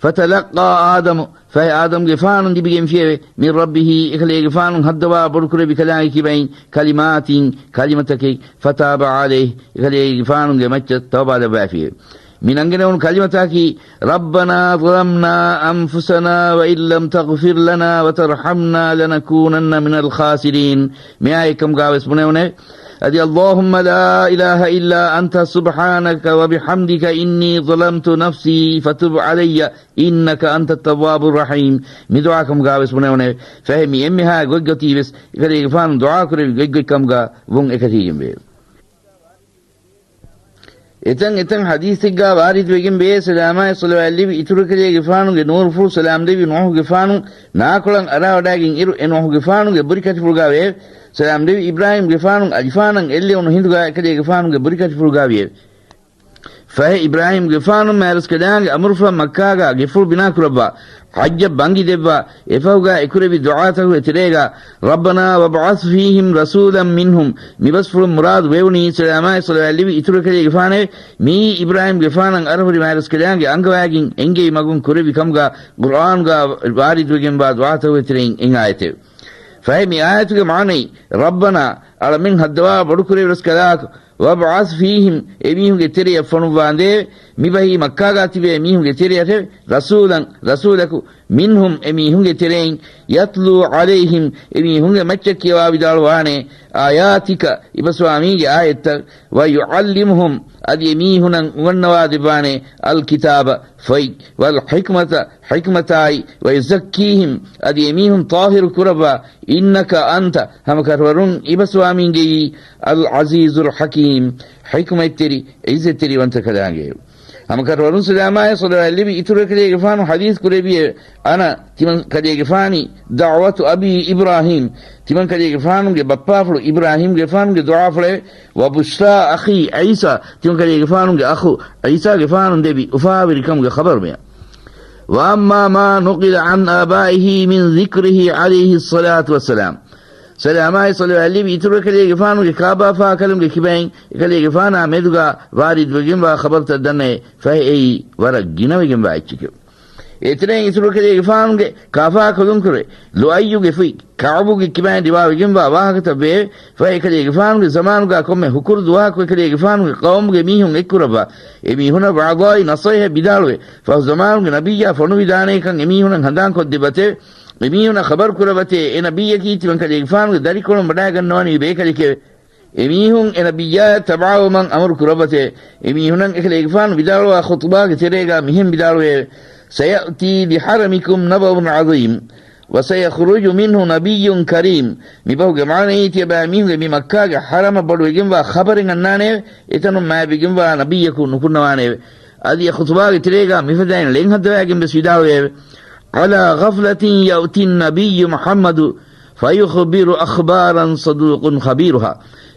ފަތަލައްޤާ އާދަމު، ފަހެ އާދަމްގެފާނު ލިބިގެންފިއެވެ. މިން ރައްބިހީ، އެކަލޭގެފާނު ހައްދަވާ ބޮޑުކުރެއްވި ކަލާނގެ ކިބައިން، ކަލިމާތިން، ކަލިމަތަކެއް، ފަތާބަ ޢަލައިހި، އެކަލޭގެފާނުގެ މައްޗަށް ތައުބާ ލައްވާފިއެވެ. މި ނަންގަނެވުނު ކަލިމަތަކީ، رَبَّنَا ظَلَمْنَا أَنْفُسَنَا وَإِنْ لَمْ تَغْفِرْ لَنَا وَتَرْحَمْنَا لَنَكُونَنَّ مِنَ الْخَاسِرِينَ. މި އާޔަތް ކަމުގާވެސް ބުނެވުނެވެ. އަދި، اللَّهُمَّ لَا إِلَهَ إِلَّا أَنْتَ سُبْحَانَكَ وَبِحَمْدِكَ إِنِّي ظَلَمْتُ نَفْسِي فَتُبْ عَلَيَّ إِنَّكَ أَنْتَ التَّوَّابُ الرَّحِيمُ. މި ދުޢާ ކަމުގާވެސް ބުނެވުނެވެ. ފަހެ މި އެންމެހާ ގޮތްގޮތީވެސް އެކަލޭގެފާނު ދުޢާކުރެއްވި ގޮތްގޮތްކަމުގާ ވުން އެކަށީގެންވެއެވެ. އެތަން އެތަން ޙަދީޘެއްގާ ވާރިދުވެގެން ވޭ، ސަލާމާއި ޞަލަވާތް ލެއްވި އިތުރު ކަލޭގެފާނުގެ ނޫރުފުޅު ސަލާމް ލެއްވި ނޫޙުގެފާނު ނާކޮޅަށް އަރާވަޑައިގެން އިރު، އެ ނޫޙުގެފާނުގެ ބުރިކަށިފުޅުގާ ވެއެވެ. ސަލާމް ލެއްވި އިބްރާހީމްގެފާނު އަލިފާނަށް އެއްލެވުނު ހިނދުގާ އެކަލޭގެފާނުގެ ބުރިކަށިފުޅުގާ ވިއެވެ. ފަހެ އިބްރާހީމްގެފާނު މާތްރަސްކަލާނގެ އަމުރުފުޅަށް މައްކާގާ ގެފުޅު ބިނާކުރައްވާ، ޙައްޖަށް ބަންގި ދެއްވާ، އެފަހުގާ އެކުރެއްވި ދުޢާތަކުގެ ތެރޭގާ، رَبَّنَا وَابْعَثْ فِيهِمْ رَسُولًا مِنْهُمْ، މި ބަސްފުޅުން މުރާދު ވެވުނީ ސަލާމާއި ޞަލަވާތް ލެއްވި އިތުރު ކަލޭގެފާނެވެ. މިއީ އިބްރާހީމްގެފާނަށް އަރަހުރި މާތްރަސްކަލާނގެ އަންގަވައިގެން އެންގެވި މަގުން ކުރެއްވި ކަމުގާ ޤުރްއާނުގާ ވާރިދުވެގެންވާ ދުޢާތަކުގެ ތެރެއިން އެއް އާޔަތެވެ. ފަހެ މި އާޔަތުގެ މާނައީ، ރައްބަނާ، އަޅަމެން ހައްދަވާ ބޮޑުކުރެއްވިރަސްކަލާކު، ވަބްޢަޘް ފީހިމް، އެމީހުންގެ ތެރެއަށް ފޮނުއްވާނދޭވެ، މިބަހީ މައްކާގާ ތިބޭ މީހުންގެ ތެރެއަށެވެ، ރަސޫލަން، ރަސޫލަކު، މިންހުމް، އެމީހުންގެ ތެރެއިން، ޔަތްލޫ ޢަލައިހިމް، އެމީހުންގެ މައްޗަށް ކިޔަވާ ވިދާޅުވާނެ، އާޔާތިކަ، އިބަސްވާމީގެ އާޔަތްތައް، ވަޔުޢައްލިމުހުމް، އަދި އެމީހުނަށް އުނގަންނަވާ ދެއްވާނެ، އަލްކިތާބަ، ފޮތް، ވަލްޙިކްމަތަ، ޙިކްމަތާއި، ވަޔުޒައްކީހިމް، އަދި އެމީހުން ޠާހިރު ކުރައްވާ، އިންނަކަ އަންތަ، ހަމަކަށަވަރުން އިބަސްވާމީންގެއީ، އަލްޢަޒީޒުލް ޙަކީމް، ޙިކްމަތްތެރި، ޢިއްޒަތްތެރިވަންތަ ކަލާނގެއެވެ. ހަމަކަށަވަރުން ސަލާމާއި ޞަލަވާތް ލެއްވި އިތުރު ކަލޭގެފާނު ޙަދީޘް ކުރެއްވިއެވެ. އަނަ، ތިމަން ކަލޭގެފާނީ، ދަޢުވަތު އަބީ އިބްރާހީމް، ތިމަން ކަލޭގެފާނުގެ ބައްޕާފުޅު އިބްރާހީމްގެފާނުގެ ދުޢާފުޅެވެ. ވަބުޝްރާ އަޚީ ޢީސާ، ތިމަން ކަލޭގެފާނުގެ އަޚު ޢީސާގެފާނު ދެއްވި އުފާވެރިކަމުގެ ޚަބަރު މެޔަށް. ވައައްމާ މާ ނުޤިލަ ޢަން އާބާއިހީ މިން ޛިކްރިހީ ޢަލައިހިއްޞަލާތު ވައްސަލާމް. ސަލާމާއި ޞަލަވާތް ލެއްވި އިތުރު ކަލޭގެފާނުގެ ކާބާފާކަލުންގެ ކިބައިން އެކަލޭގެފާނާ މެދުގާ ވާރިދުވެގެންވާ ޚަބަރުތައް ދަންނައޭ، ފަހެ އެއީ ވަރަށް ގިނަވެގެންވާ އެއްޗެކެވެ. އޭތެރެއިން އިތުރު ކަލޭގެފާނުގެ ކާފާކަލުންކުރެ ލުއައްޔުގެ ފުތް ކަޢުބުގެ ކިބައިން ރިވާވެގެންވާ ވާހަކަތައް ވެއެވެ. ފަހެ އެކަލޭގެފާނުގެ ޒަމާނުގާ ކޮންމެ ހުކުރު ދުވަހަކު އެކަލޭގެފާނުގެ ޤައުމުގެ މީހުން އެއްކުރައްވާ، އެމީހުނަށް ވަޢުޡާއި ނަޞޭޙަތް ވިދާޅުވެ، ފަހު ޒަމާނުގެ ނަބިއްޔާ ފޮނުވިދާނޭކަން އެމީހުނަށް ހަނދާންކޮށްދެއްވަތެވެ. އެމީހުނަށް ޚަބަރު ކުރައްވަތޭ، އެ ނަބިއްޔަކީ ތިމަން ކަލޭގެފާނުގެ ދަރިކޮޅުން ވަޑައިގަންނަވަނީ ބޭކަލެކެވެ. އެމީހުން އެ ނަބިއްޔާއަށް ތަބަޢަވުމަށް އަމުރު ކުރައްވަތޭ. އެމީހުނަށް އެކަލޭގެފާނު ވިދާޅުވާ ޚުޠުބާގެ ތެރޭގާ މިހެން ވިދާޅުވެއެވެ. سَيَأْتِي بِحَرَمِكُمْ نَبَأٌ عَظِيمٌ وَسَيَخْرُجُ مِنْهُ نَبِيٌّ كَرِيمٌ. މިބަހުގެ މާނައީ ތިޔަބައިމީހުންގެ މި މައްކާގެ ޙަރަމަށް ބޮޑުވެގެންވާ ޚަބަރެއް އަންނާނެއެވެ. އެތަނުން މާތްވެގެންވާ ނަބިއްޔަކު ނުކުންނަވާނެއެވެ. އަދި އެ ޚުޠުބާގެ ތެރޭގާ މިފަދައިން ޅެން ހައްދަވައިގެން ވެސް ވިދާޅުވެއެވެ. عَلَىٰ غَفْلَةٍ يَأْتِي النَّبِيُّ مُحَمَّدُ فَيُخْبِرُ أَخْبَارًا صَدُوقٌ خَبِيرُهَا.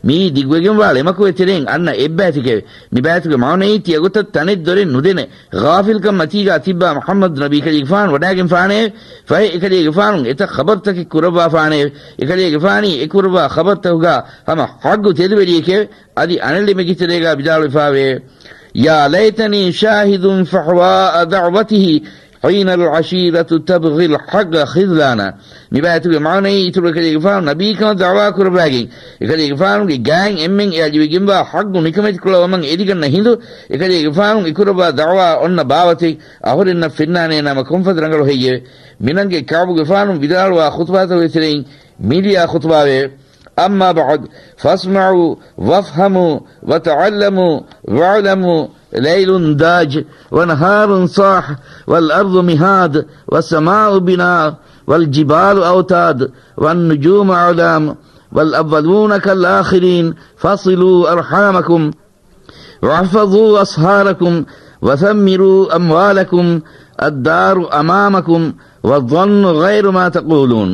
މިއީ ދިގުވެގެންވާ ޅެމަކުގެ ތެރެއިން އަންނަ އެއްބައިތެކެވެ. މި ބައިތުގެ މާނައީ ތިޔަގޮތަށް ތަނެއް ދޮރެއް ނުދެނެ، ޣާފިލްކަން މަތީގާ ތިއްބާ މުޙައްމަދު ނަބީ ކަލޭގެފާނު ވަޑައިގެންފާނެއެވެ. ފަހެ އެކަލޭގެފާނު އެތައް ޚަބަރުތަކެއް ކުރައްވާފާނެއެވެ. އެކަލޭގެފާނީ އެކުރައްވާ ޚަބަރުތަކުގާ ހަމަ ޙައްގު ތެދުވެރިއެކެވެ. އަދި އަނެއްލެމެއްގެ ތެރޭގާ ވިދާޅުވެފާވެއެވެ. يَا لَيْتَنِي شَاهِدٌ فَحْوَاءَ دَعْوَتِهِ حِينَ الْعَشِيرَةُ تَبْغِي الْحَقَّ خِذْلَانًا. މި ބައިތުގެ މާނައީ އިތުރު އެކަލޭގެފާނު ނަބީކަމަށް ދަޢުވާ ކުރައްވައިގެން، އެކަލޭގެފާނުގެ ގާތް އެންމެން އެ އަލިވެގެންވާ ޙައްގު ނިކަމެތިކޮޅަށް ވަމަން އެދިގަންނަ ހިނދު، އެކަލޭގެފާނު އެކުރައްވާ ދަޢުވާ އޮންނަ ބާވަތެއް އަހުރެންނަށް ފެންނާނޭ ނަމަ ކޮންފަދަ ރަނގަޅު ހެއްޔެވެ؟ މިނަންގެ ކަޢުބުގެފާނު ވިދާޅުވާ ޚުޠުބާތަކުގެ ތެރެއިން މި ލިޔާ ޚުޠުބާވެއެވެ. أَمَّا بَعْدُ، فَاسْمَعُوا وَافْهَمُوا وَتَعَلَّمُوا وَاعْلَمُوا، لَيْلٌ دَاجٍ وَنَهَارٌ صَاحٍ وَالْأَرْضُ مِهَادٌ وَالسَّمَاءُ بِنَاءٌ وَالْجِبَالُ أَوْتَادٌ وَالنُّجُومُ أَعْلَامٌ وَالْأَوَّلُونَ كَالْآخِرِينَ، فَصِلُوا أَرْحَامَكُمْ وَاحْفَظُوا أَصْهَارَكُمْ وَثَمِّرُوا أَمْوَالَكُمْ، الدَّارُ أَمَامَكُمْ وَالظَّنُّ غَيْرُ مَا تَقُولُونَ.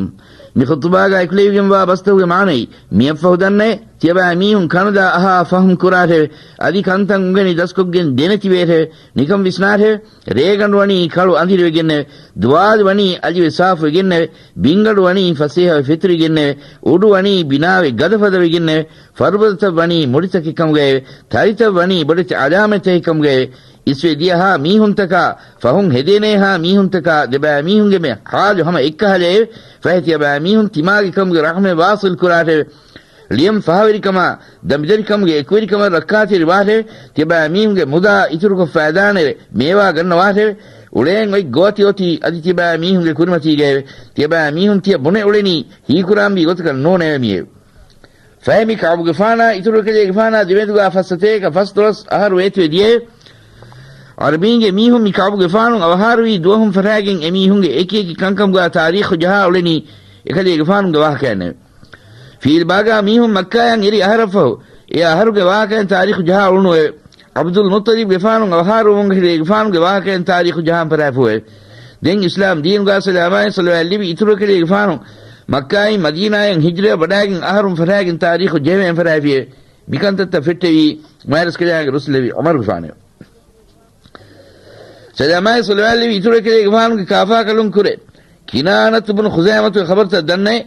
މި ޚުޠުބާގާ އެކުލެވިގެންވާ ބަސްތަކުގެ މާނައީ، މިއަށްފަހު ދަންނައޭ، ތިޔަބައިމީހުން ކަނުލާ އަހާ ފަހުމް ކުރާށެވެ. އަދި ކަންތައް އުނގެނި ދަސްކޮށްގެން ދެނެތިވޭށެވެ. ނިކަން ވިސްނާށެވެ. ރޭގަނޑު ވަނީ ކަޅު އަނދިރިވެގެންނެވެ. ދުވާލު ވަނީ އަލިވެ ސާފުވެގެންނެވެ. ބިންގަނޑު ވަނީ ފަސޭހަވެ ފެތުރިގެންނެވެ. އުޑު ވަނީ ބިނާވެ ގަދަފަދަވެގެންނެވެ. ފަރުބަދަތައް ވަނީ މުޑިތަކެއް ކަމުގައެވެ. ތަރިތައް ވަނީ ބޮޑެތި އަލާމަތްތަކެއް ކަމުގައެވެ. އިސްވެ ދިޔަހާ މީހުންތަކާ، ފަހުން ހެދޭނޭހާ މީހުންތަކާ، ދެބައިމީހުންގެ މި ހާލު ހަމަ އެއްކަހަލައެވެ. ފަހެ ތިޔަބައިމީހުން ތިމާގެ ކަމުގެ ރަހުމެއް ވާސިލް ކުރާށެވެ. ލިޔަން ފަހަވެރިކަމާ، ދަނބިދަރިކަމުގެ އެކުވެރިކަމަށް ރައްކާތެރި ވާށެވެ. ތިޔަބައިމީހުންގެ މުދާ އިތުރުކޮށް ފައިދާނެވެ. މޭވާ ގަންނަވާށެވެ. އުޅޭން އޮތް ގޯތި އޮތީ އަދި ތިޔަބައިމީހުންގެ ކުރިމަތީގައެވެ. ތިޔަބައިމީހުން ތިޔަ ބުނެ އުޅެނީ ހީކުރާންވީ ގޮތަކަށް ނޫނެވެ މިއެވެ. ފަހެ މި ކަޢުބުގެފާނާ އިތުރު އެކަލޭގެފާނާ ދެމެދުގާ ފައްސަތޭކަ ފަސްދޮޅަސް އަހަރު ވޭތުވެ ދިޔައެވެ. ޢަރަބީންގެ މީހުން މި ކަޢުބުގެފާނު އަވަހާރަވީ ދުވަހުން ފަށާގެން އެމީހުންގެ އެކިއެކި ކަންކަމުގާ ތާރީޚު ޖަހާ އުޅެނީ އެކަލޭގެފާނުގެ ވާހަކަޔަށްނެވެ. ފީލްބާގާ މީހުން މައްކާޔަށް އެރި އަހަރަށްފަހު، އެ އަހަރުގެ ވާހަކައިން ތާރީޚު ޖަހާ އުޅުނުއެވެ. ޢަބްދުލް މުއްޠަލިބްގެފާނު އަވަހާރަވުމުން އެކަލޭގެފާނުގެ ވާހަކައިން ތާރީޚު ޖަހާން ފަށާފައެވެ. ދެން އިސްލާމް ދީނުގާ ސަލާމާއި ޞަލަވާތް ލިބި އިތުރު އެކަލޭގެފާނު މައްކާއިން މަދީނާޔަށް ހިޖްރަޔަށް ވަޑާގެން އަހަރުން ފަށާގެން ތާރީޚު ޖެހެވެން ފަށާފިއެވެ. މިކަންތައްތައް ފެއްޓެވީ މާތްރަސްކަލާނގެ ރުއްސުލެވި ޢުމަރުގެފާނެވެ. ސަލާމާއި ޞަލަވާތް ލިބި އިތުރު އެކަލޭގެފާނުގެ ކާފާކަލުން ކުރެ ކިނާނަތު ބުނު ޚުޒައިމަތުގެ ޚަބަރުތައް ދަންނައެ.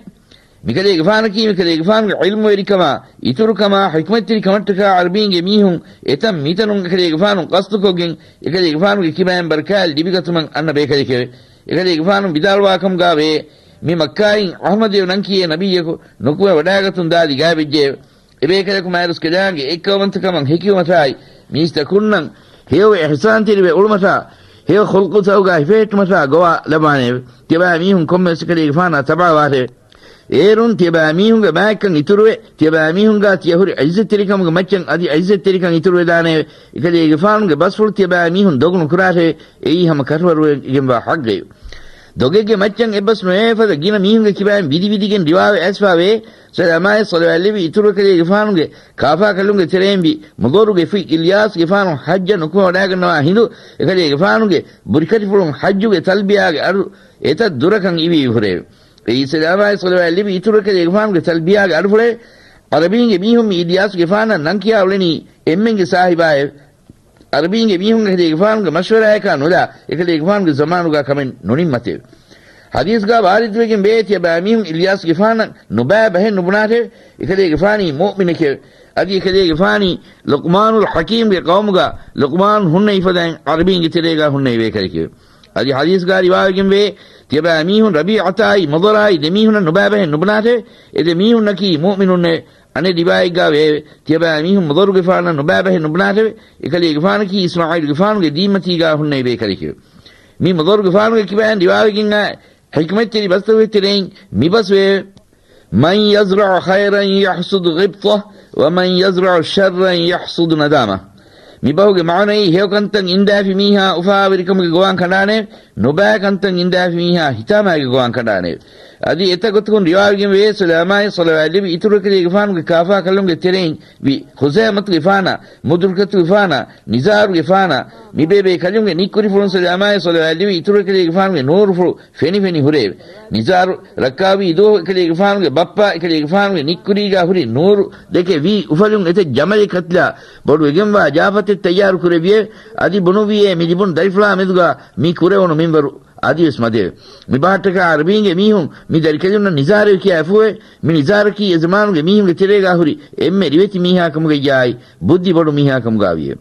މިކަލޭގެފާނަކީ މިކަލޭގެފާނުގެ ޢިލްމުވެރިކަމާ، އިތުރުކަމާ، ޙިކްމަތްތެރިކަމަށްޓަކާ ޢަރަބީންގެ މީހުން އެތަން މިތަނުން އެކަލޭގެފާނު ޤަޞްދުކޮށްގެން އެކަލޭގެފާނުގެ ކިބައިން ބަރަކާތް ލިބިގަތުމަށް އަންނަ ބޭކަލެކެވެ. އެކަލޭގެފާނު ވިދާޅުވާކަމުގާވޭ، މި މައްކާއިން އަޙްމަދު ނަންކިޔޭ ނަބިއްޔަކު ނުކުމެ ވަޑާގަތުން ދާދި ގާތްވެއްޖެއެވެ. އެބޭކަލަކު މާތްރަސްކަލާނގެ އެއްކައުވަންތަކަމަށް ހެކިވުމަށާއި، މީސްތަކުންނަށް ހެޔޮ އިޙްސާންތެރިވެ އުޅުމަށާ، ހެޔޮ ޚުލްޤުތަކުގާ ހިފެހެއްޓުމަށާ ގޮވާ ލަބާނެއެވެ. ތިޔަބައިމީހުން ކޮންމެވެސް އެކަލޭގެފާނާ ތަބަޢަވާށެވެ. އޭރުން ތިޔަބައިމީހުންގެ މާތްކަން އިތުރުވެ، ތިޔަބައިމީހުންގާ ތިޔަ ހުރި ޢިއްޒަތްތެރިކަމުގެ މައްޗަށް އަދި ޢިއްޒަތްތެރިކަން އިތުރުވެދާނެއެވެ. އެކަލޭގެފާނުގެ ބަސްފުޅު ތިޔަބައިމީހުން ދޮގު ނުކުރާށެވެ. އެއީ ހަމަ ކަށަވަރުވެގެންވާ ޙައްޤެވެ. ދޮގެއްގެ މައްޗަށް އެއްބަސް ނުވޭ ފަދަ ގިނަ މީހުންގެ ކިބައިން ވިދިވިދިގެން ރިވާވެ އައިސްފާވޭ، ސަލާމާއި ޞަލަވާތް ލިބި އިތުރު އެކަލޭގެފާނުގެ ކާފާކަލުންގެ ތެރެއިން ވި މުޟައްރުގެ ފި އިލްޔާސްގެފާނު ޙައްޖަށް ނުކުމެ ވަޑާގަންނަވާ ހިނދު، އެކަލޭގެފާނުގެ ބުރިކަށިފުޅުން ޙައްޖުގެ ތަލްބިޔާގެ އަޑު އެތައް ދުރަކަށް އިވި އިވުރެވެ. އެއީ ސަލާމާއި ޞަލަވާތް ލިބި އިތުރު އެކަލޭގެފާނުގެ ތަލްބިޔާގެ އަޑުފުޅެވެ. ޢަރަބީންގެ މީހުން މި އިލްޔާސްގެފާނަށް ނަންކިޔާ އުޅެނީ އެންމެންގެ ސާހިބާއެވެ. ޢަރަބީންގެ މީހުން އެކަލޭގެފާނުގެ މަޝްވަރާއަކާ ނުލާ، އެކަލޭގެފާނުގެ ޒަމާނުގާ ކަމެއް ނުނިންމަތެވެ. ޙަދީޘްގާ ވާރިދުވެގެން ވޭ، ތިޔަބައިމީހުން އިލްޔާސްގެފާނަށް ނުބައި ބަހެއް ނުބުނާށެވެ. އެކަލޭގެފާނީ މުއުމިނެކެވެ. އަދި އެކަލޭގެފާނީ ލުޤްމާނުލް ޙަކީމްގެ ޤައުމުގާ ލުޤްމާން ހުންނެވި ފަދައިން ޢަރަބީންގެ ތެރޭގާ ހުންނެވި ބޭކަލެކެވެ. އަދި ޙަދީޘްގާ ރިވާވެގެން ވޭ، ތިޔަބައިމީހުން ރަބީޢަތާއި މުޟަރާއި ދެމީހުންނަށް ނުބައި ބަހެއް ނުބުނާށެވެ. އެ ދެމީހުންނަކީ މުއުމިނުންނެވެ. އަނެއް ރިވާޔަތްގާ ވޭ، ތިޔަބައިމީހުން މުޟައްރުގެފާނަށް ނުބައިބަހެއް ނުބުނާށެވެ. އެކަލޭގެފާނަކީ އިސްމާޢީލުގެފާނުގެ ދީންމަތީގާ ހުންނެވި ބޭކަލެކެވެ. މި މުޟައްރުގެފާނުގެ ކިބައިން ރިވާވެގެން އާ ޙިކްމަތްތެރި ބަސްތަކުގެ ތެރެއިން މި ބަސް ވެއެވެ. من يزرع خيرا يحصد غبطة، ومن يزرع شرا يحصد ندامة. މި ބަހުގެ މާނައީ ހެޔޮ ކަންތައް އިންދާފި މީހާ އުފާވެރިކަމުގެ ގޮވާން ކަނޑާނެ، ނުބައި ކަންތައް އިންދާފި މީހާ ހިތާމައިގެ ގޮވާން ކަނޑާނެ. އަދި އެތައް ގޮތަކުން ރިވާވެގެން ވޭ، ސަލާމާއި ޞަލަވާތް ލިބި އިތުރު އެކަލޭގެފާނުގެ ކާފާ ކަލުންގެ ތެރެއިން ވި ޚުޒައިމަތުގެފާނާ، މުދުރިކަތުގެފާނާ، ނިޒާރުގެފާނާ، މި ބޭބޭ ކަލުންގެ ނިއްކުރިފުޅުން ސަލާމާއި ޞަލަވާތް ލިބި އިތުރު އެކަލޭގެފާނުގެ ނޫރުފުޅު ފެނިފެނި ހުރެއެވެ. ނިޒާރު ރައްކާވީ ދުވަހު އެކަލޭގެފާނުގެ ބައްޕަ އެކަލޭގެފާނުގެ ނިއްކުރީގާ ހުރި ނޫރު ދެކެ ވީ އުފަލުން އެތައް ޖަމަލެއް ކަތިލާ ބޮޑުވެގެންވާ ޖާފަތެއް ތައްޔާރު ކުރެއްވިއެވެ. އަދި ބުނުއްވިއޭ މި ލިބުނު ދަރިފުޅާ މެދުގާ މި ކުރެވުނު މިންވަރު އަދިވެސް މަދެވެ. މި ބަހަށްޓަކާ ޢަރަބީންގެ މީހުން މި ދަރިކެލުންނަށް ނިޒާރެވެ ކިޔާފައެވެ. މި ނިޒާރަކީ އެ ޒަމާނުގެ މީހުންގެ ތެރޭގާ ހުރި އެންމެ ރިވެތި މީހާ ކަމުގައްޔާއި ބުއްދި ބޮޑު މީހާ ކަމުގާވިއެވެ.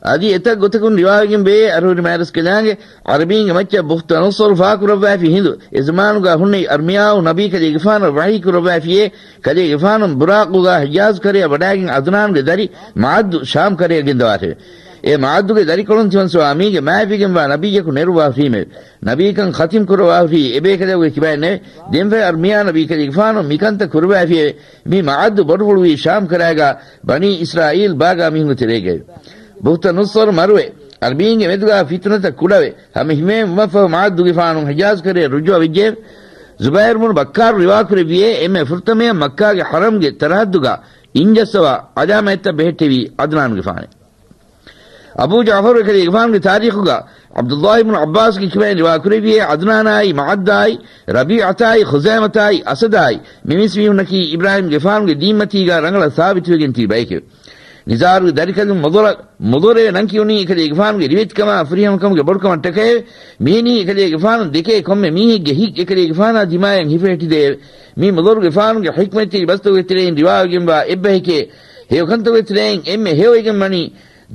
އަދި އެތައް ގޮތަކުން ރިވާވެގެން ވޭ، އަރުހުރި މާތްރަސްކަލާނގެ ޢަރަބީންގެ މައްޗަށް ބުޚްތަނައްޞަރު ފާކުރައްވާފި ހިނދު، އެ ޒަމާނުގާ ހުންނެވި އަރްމިޔާއު ނަބީ ކަލޭގެފާނަށް ވަޙީ ކުރައްވާފިއޭ، ކަލޭގެފާނު ބުރާޤުގާ ޙިޖާޒު ކަރަޔަށް ވަޑާގެން ޢަދްނާނުގެ ދަރި މަޢައްދު ޝާމް ކަރަޔަށް ގެންދަވާށެވެ. އެ މަޢައްދުގެ ދަރިކޮޅުން ތިމަން ސުވާމީގެ މާތްވެގެންވާ ނަބިއްޔަކު ނެރުއްވާފީމެވެ. ނަބީކަން ޚަތިމް ކުރައްވާފީ އެބޭކަލަކުގެ ކިބައިންނެވެ. ދެންފަހެ އަރްމިޔާ ނަބީ ކަލޭގެފާނު މިކަންތައް ކުރައްވާފިއެވެ. މި މަޢައްދު ބޮޑުފުޅުވީ ޝާމް ކަރައިގާ ބަނީ އިސްރާއީލް ބާގާ މީހުންގެ ތެރޭގައެވެ. ބުޚްތަނައްޞަރު މަރުވެ، އަރަބީންގެ މެދުގާ ފިތުނަތައް ކުޑަވެ، ހަމަ ހިމޭން ވުމަށްފަހު މަޢައްދުގެފާނު ޙިޖާޒް ކަރައަށް ރުޖޫޢަ ވެއްޖެއެވެ. ޒުބައިރު ބުނު ބައްކާރު ރިވާކުރެއްވިއޭ، އެންމެ ފުރަތަމަޔަށް މައްކާގެ ޙަރަމްގެ ތަރަހައްދުގާ އިންޖައްސަވާ ޢަލާމަތްތައް ބެހެއްޓެވީ ޢަދްނާނުގެފާނެ. އަބޫ ޖަޢުފަރު އެކަލޭގެފާނުގެ ތާރީޚުގާ ޢަބްދުﷲ އިބްނު ޢައްބާސްގެ ކިބައިން ރިވާކުރެއްވިއޭ، ޢަދްނާނާއި މަޢައްދާއި ރަބީޢަތާއި ޚުޒައިމަތާއި އަސަދާއި މި މީސްމީހުންނަކީ އިބްރާހީމްގެފާނުގެ ދީންމަތީގާ ރަނގަޅަށް ސާބިތުވެގެން ތިބި ބައެކެވެ. ނިޒާރުގެ ދަރިކަލުން މުޟަރަ، މުޟަރޭ ނަންކިޔުނީ އެކަލޭގެފާނުގެ ރިވެތިކަމާ ފުރިހަމަކަމުގެ ބޮޑުކަމަށްޓަކައެވެ. މިހެނީ އެކަލޭގެފާނު ދެކޭ ކޮންމެ މީހެއްގެ ހިތް އެކަލޭގެފާނާ ދިމާޔަށް ހިފެހެއްޓިދެއެވެ. މީ މުޟަރުގެފާނުގެ ޙިކްމަތްތެރި ބަސްތަކުގެ ތެރެއިން ރިވާވެގެންވާ އެއްބަހެކޭ. ހެޔޮކަންތަކުގެ ތެރެއިން އެންމެ ހެޔޮވެގެން ވަނީ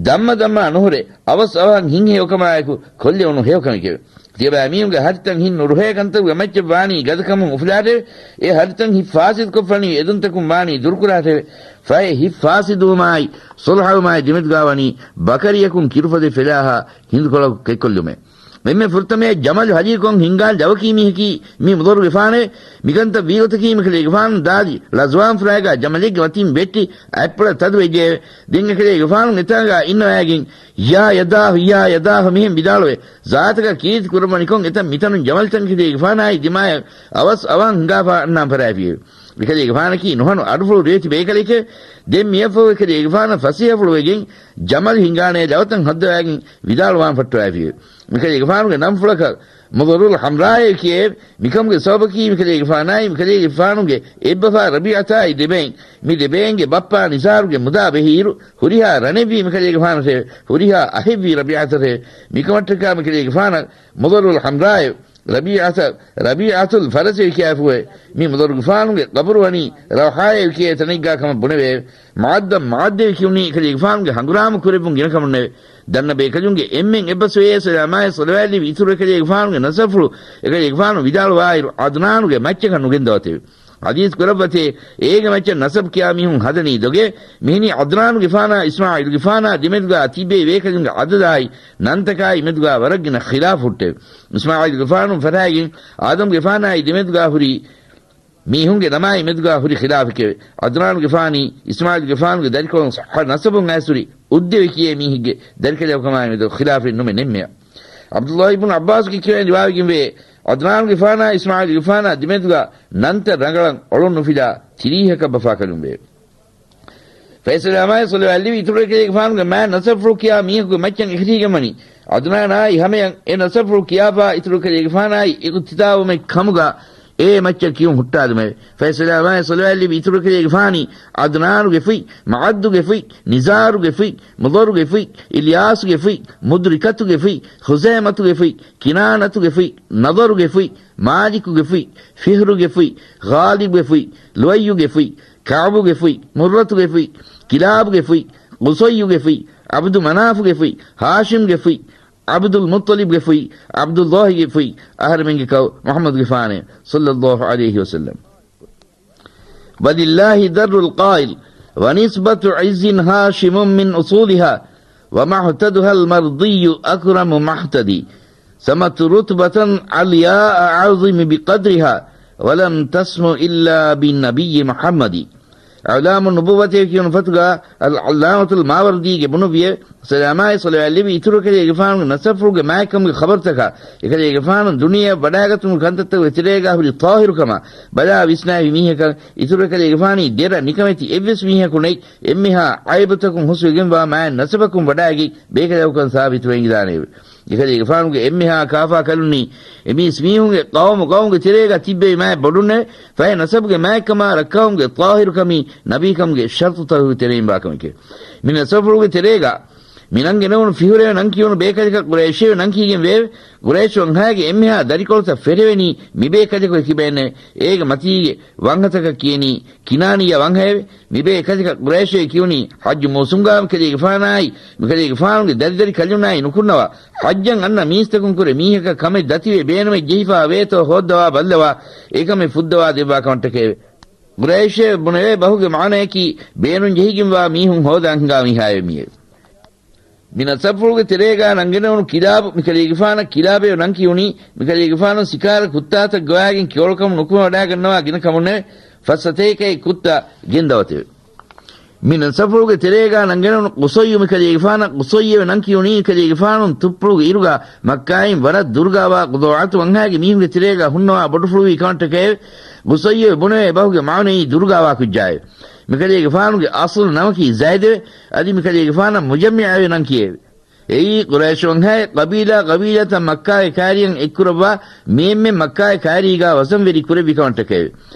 ދަންމަ ދަންމާ ނުހުރެ، އަވަސް އަވަހަށް ހިތްހެޔޮކަމާއެކު ކޮށްލެވުނު ހެޔޮކަމެކެވެ. ތިޔަބައިމީހުންގެ ހަރިތައް ހިތް ނުރުހޭ ކަންތަކުގެ މައްޗަށް ވާނީ ގަދަކަމުން އުފުލާށެވެ. އެ ހަރިތައް ހިތް ފާސިދުކޮށްފަނީ އެދުންތަކުން ވާނީ ދުރުކުރާށެވެ. ފަހެ ހިތް ފާސިދުވުމާއި ޞުލްޙަވުމާއި ދެމެދުގާ ވަނީ ބަކަރިޔަކުން ކިރުފަދަ ފެލާހާ ހިނދުކޮޅަކު ކެތްކޮށްލުމެވެ. އެންމެ ފުރަތަމަޔަށް ޖަމަލު ހަލީކޮށް ހިންގާން ޖަވަކީ މީހަކީ މީ މުޟައްރުގެފާނެވެ. މިކަންތައް ވީގޮތަކީ މިކަލޭގެފާނު ދާދި ޅަޒުވާން ފުރާގާ ޖަމަލެއްގެ މަތިން ވެއްޓި އަތްޕުޅަށް ތަދުވެއްޖެއެވެ. ދެން އެކަލޭގެފާނު އެތާނގާ އިންނަވައިގެން، ޔާ ޔަދާހު، ޔާ ޔަދާހު މިހެން ވިދާޅުވެ، ޒާތަކަށް ކީރިތި ކުރައްވަނިކޮށް އެތަން މިތަނުން ޖަމަލްތަން ކަލޭގެފާނާއި ދިމާޔަށް އަވަސް އަވަހަށް ހިނގާފާ އަންނާން ފަރާފިއެވެ. މިކަލޭގެފާނަކީ ނުހަނު އަޑުފުޅު ރޭތި ބޭކަލެކެވެ. ދެން މިއަށްފަހު އެކަލޭގެފާނަށް ފަސޭހަފުޅުވެގެން ޖަމަލް ހިނގާނޭ ދަވަތަން ހައްދަވައިގެން ވިދާޅުވާން ފައްޓަވައިފިއެވެ. މިކަލޭގެފާނުގެ ނަންފުޅަކަށް މުޟައްރުލް ޙަމްރާއޭ ކިޔެވެ. މިކަމުގެ ސަބަބަކީ މިކަލޭގެފާނާއި މިކަލޭގެފާނުގެ އެއްބަފާ ރަބީޢަތާއި ދެބައިން، މި ދެބައިންގެ ބައްޕާ ނިޒާރުގެ މުދާ ބެހިއިރު ހުރިހާ ރަނެއްވީ މިކަލޭގެފާނަށެވެ. ހުރިހާ އަހެއްވީ ރަބީޢަތަށެވެ. މިކަމަށްޓަކާ މިކަލޭގެފާނަށް މުޟައްރުލް ޙަމްރާއެވެ. ރަބީޢަތަށް ރަބީޢަތުލް ފަރަސެވެ ކިޔާފުއެވެ. މި މުޟައްރުގެފާނުގެ ޤަބުރު ވަނީ ރައުޙާއެވެ ކިޔޭ ތަނެއްގާ ކަމަށް ބުނެވެއެވެ. މަޢައްދަށް މަޢައްދެވެ ކިޔުނީ އެކަލޭގެފާނުގެ ހަނގުރާމަ ކުރެއްވުން ގިނަ ކަމުންނެވެ. ދަންނަ ބޭކަލުންގެ އެންމެން އެއްބަސްވެޔޭ ސަލާމާއި ޞަލަވާތް ލިބި އިތުރު އެކަލޭގެފާނުގެ ނަސަބުފުޅު އެކަލޭގެފާނު ވިދާޅުވާއިރު ޢަދްނާނުގެ މައްޗަކަށް ނުގެންދަވަތެވެ. ޙަދީޘް ކުރައްވަތޭ، އޭގެ މައްޗަށް ނަސަބު ކިޔާ މީހުން ހަދަނީ ދޮގެވެ. މިހެނީ ޢަދްނާނުގެފާނާ އިސްމާޢީލުގެފާނާ ދެމެދުގާ ތިއްބެވި ބޭކަލުންގެ ޢަދަދާއި ނަންތަކާއި މެދުގާ ވަރަށް ގިނަ ޚިލާފު ހުއްޓެވެ. އިސްމާޢީލުގެފާނުން ފަށާގެން އާދަމްގެފާނާއި ދެމެދުގާ ހުރި މީހުންގެ ނަމާއި މެދުގާ ހުރި ޚިލާފެކެވެ. ޢަދްނާނުގެފާނީ އިސްމާޢީލުގެފާނުގެ ދަރިކޮޅުން ޞައްޙަ ނަސަބުން އައިސްހުރި އުއްދެވި ކިޔޭ މީހެއްގެ ދަރިކަލެއްކަމާއި މެދު ޚިލާފެއް ނުމެ ނެއްމެޔަ. ޢަބްދުﷲ އިބްނު ޢައްބާސްގެ ކިޔަވަން ރިވާވެގެންވޭ، ޢަދްނާނުގެފާނާ އިސްމާޢީލުގެފާނާ ދެމެދުގާ ނަންތައް ރަނގަޅަށް އޮޅުން ނުފިލާ ތިރީހަކަށް ބަފާކަލުންވެއެވެ. ފައިސަލާމާއި ޞަލަވާތް ލިބި އިތުރު އެކަލޭގެފާނުގެ މާތް ނަސަބުފުޅު ކިޔާ މީހަކުގެ މައްޗަށް އެކަށީގެންވަނީ، ޢަދްނާނާއި ހަމަޔަށް އެ ނަސަބުފުޅު ކިޔާފާ އިތުރު އެކަލޭގެފާނާއި އިޤްތިދާވުމެއް ކަމުގާ އެ މައްޗަށް ކިޔުން ހުއްޓާލުމެވެ. ފައިސަލާމާއި ޞަލަވާތް ލިބި އިތުރު އެކަލޭގެފާނީ ޢަދްނާނުގެ ފުތް، މަޢައްދުގެ ފުތް، ނިޒާރުގެ ފުތް، މުޟައްރުގެ ފުތް، އިލްޔާސުގެ ފުތް، މުދްރިކަތުގެ ފުތް، ޚުޒައިމަތުގެ ފުތް، ކިނާނަތުގެ ފުތް، ނަޟަރުގެ ފުތް، މާލިކުގެ ފުތް، ފިހްރުގެ ފުތް، ޣާލިބުގެ ފުތް، ލުއައްޔުގެ ފުތް، ކަޢުބުގެ ފުތް، މުރްރަތުގެ ފުތް، ކިލާބުގެ ފުތް، ޤުޞައްޔުގެ ފުތް، ޢަބްދު މަނާފުގެ ފުތް، ހާޝިމްގެ ފުތް، ޢަބްދުލް މުއްޠަލިބްގެ ފުތް، ޢަބްދުﷲގެ ފުތް، އަހަރެމެންގެ ކައު މުޙައްމަދުގެފާނޭ، ޞައްލަﷲ ޢަލައިހި ވަސައްލަމް. ولله در القائل، ونسبة عز هاشم من أصولها، ومحتدها المرضي أكرم محتد. سمت رتبة علياء أعظم بقدرها، ولم تسم إلا بالنبي محمد. އިޢުލާމު ނުބުއްވަތޭ ކިޔުނު ފޮތުގަ އަލް ޢައްލާމަތުލް މާވަރްދީގެ ބުނުއްވިއެވެ. ސަލާމާއި ޞަލަވާތް ލިބި އިތުރު އެކަލޭގެފާނުގެ ނަސަބުފުޅުގެ މާތްކަމުގެ ޚަބަރުތަކާ، އެކަލޭގެފާނު ދުނިޔެއަށް ވަޑާގަތުމުގެ ކަންތައްތަކުގެ ތެރޭގާ ހުރި ޠާހިރުކަމާ ބަލާ ވިސްނާވި މީހަކަށް އިތުރު އެކަލޭގެފާނީ ދެރަ ނިކަމެތި އެއްވެސް މީހަކު ނެތް. އެންމެހާ ޢައިބުތަކުން ހުސްވެގެންވާ މާތް ނަސަބަކުން ވަޑާގެން ބޭކަލަކުކަން ސާބިތުވެގެންދާނެއެވެ. އެކަލޭގެފާނުގެ އެންމެހާ ކާފާ ކަލުންނީ އެމީސް މީހުންގެ ޤައުމު ޤައުމުގެ ތެރޭގަ ތިއްބެވި މާތް ބޮޑުންނެވެ. ފަހެ ނަސަބުގެ މާތްކަމާ ރައްކާވުމުގެ ޠާހިރުކަމީ ނަބީކަމުގެ ޝަރުޠުތަކުގެ ތެރެއިން ވާކަމެކެވެ. މި ނަސަބުފުޅުގެ ތެރޭގަ މި ނަން ގެނެވުނު ފިހުރެވެ ނަން ކިޔުނު ބޭކަލަކަށް ޤުރައިޝެވެ ނަން ކީގެން ވެއެވެ. ޤުރައިޝް ވަންހާގެ އެންމެހާ ދަރިކޮޅުތައް ފެށެވެނީ މި ބޭކަލަކުގެ ކިބައިންނެވެ. އޭގެ މަތީގެ ވަންހަތަކަށް ކިޔަނީ ކިނާނިއްޔަ ވަންހައެވެ. މި ބޭކަލަކަށް ޤުރައިޝޭ ކިޔުނީ ޙައްޖު މޫސުމްގާ މިކަލޭގެފާނާއި މިކަލޭގެފާނުގެ ދަރިދަރި ކަލުންނާއި ނުކުންނަވާ، ޙައްޖަށް އަންނަ މީސްތަކުން ކުރެ މީހަކަށް ކަމެއް ދަތިވެ ބޭނުމެއް ޖެހިފާ ވޭތޯ ހޯއްދަވާ ބައްލަވާ، އެކަމެއް ފުއްދަވާ ދެއްވާ ކަމަށްޓަކައެވެ. ޤުރައިޝޭ ބުނެވޭ ބަހުގެ މާނަޔަކީ ބޭނުން ޖެހިގެންވާ މީހުން ހޯދާން ހިނގާ މީހާއެވެ މީއެވެ. މި ނަސަބުފުޅުގެ ތެރޭގާ ނަންގެނެވުނު ކިލާބު، މިކަލޭގެފާނަށް ކިލާބެއް ނަން ކިޔުނީ، މިކަލޭގެފާނު ސިކާރަ ކުއްތާތައް ގޮވާގެން ކިޔޮޅުކަމުން ނުކުމެވަޑާގަންނަވާ ގިނަ ކަމުންނެވެ. ފައްސަތޭކައެއް ކުއްތާ ގެންދަވަތެވެ. މި ނަސަބުފުޅުގެ ތެރޭގާ ނަންގެނެވުނު ޤުޞައްޔު، މިކަލޭގެފާނަށް ޤުޞައްޔެވެ ނަން ކިޔުނީ، މިކަލޭގެފާނު ތުއްޕުޅުގެ އިރުގާ މައްކާއިން ވަރަށް ދުރުގާވާ ޤުޟާޢަތު ވަންހާގެ މީހުންގެ ތެރޭގާ ހުންނަވާ ބޮޑުފުޅުވީ ކަމަށްޓަކައެވެ. ޤުޞައްޔެވެ ބުނެވޭ ބަހުގެ މާނައީ ދުރުގާވާ ކުއްޖާއެވެ. މިކަލޭގެފާނުގެ އަޞްލު ނަމަކީ ޒައިދެވެ. އަދި މިކަލޭގެފާނަށް މުޖައްމިޢެވެ ނަން ކިޔެވެ. އެއީ ޤުރައިޝް ވަންހައެއް ޤަބީލާ ޤަބީލާތައް މައްކާގެ ކާރިޔަށް އެއްކުރައްވާ، މި އެންމެން މައްކާގެ ކާރީގާ ވަޒަންވެރި ކުރެއްވި ކަމަށްޓަކައެވެ.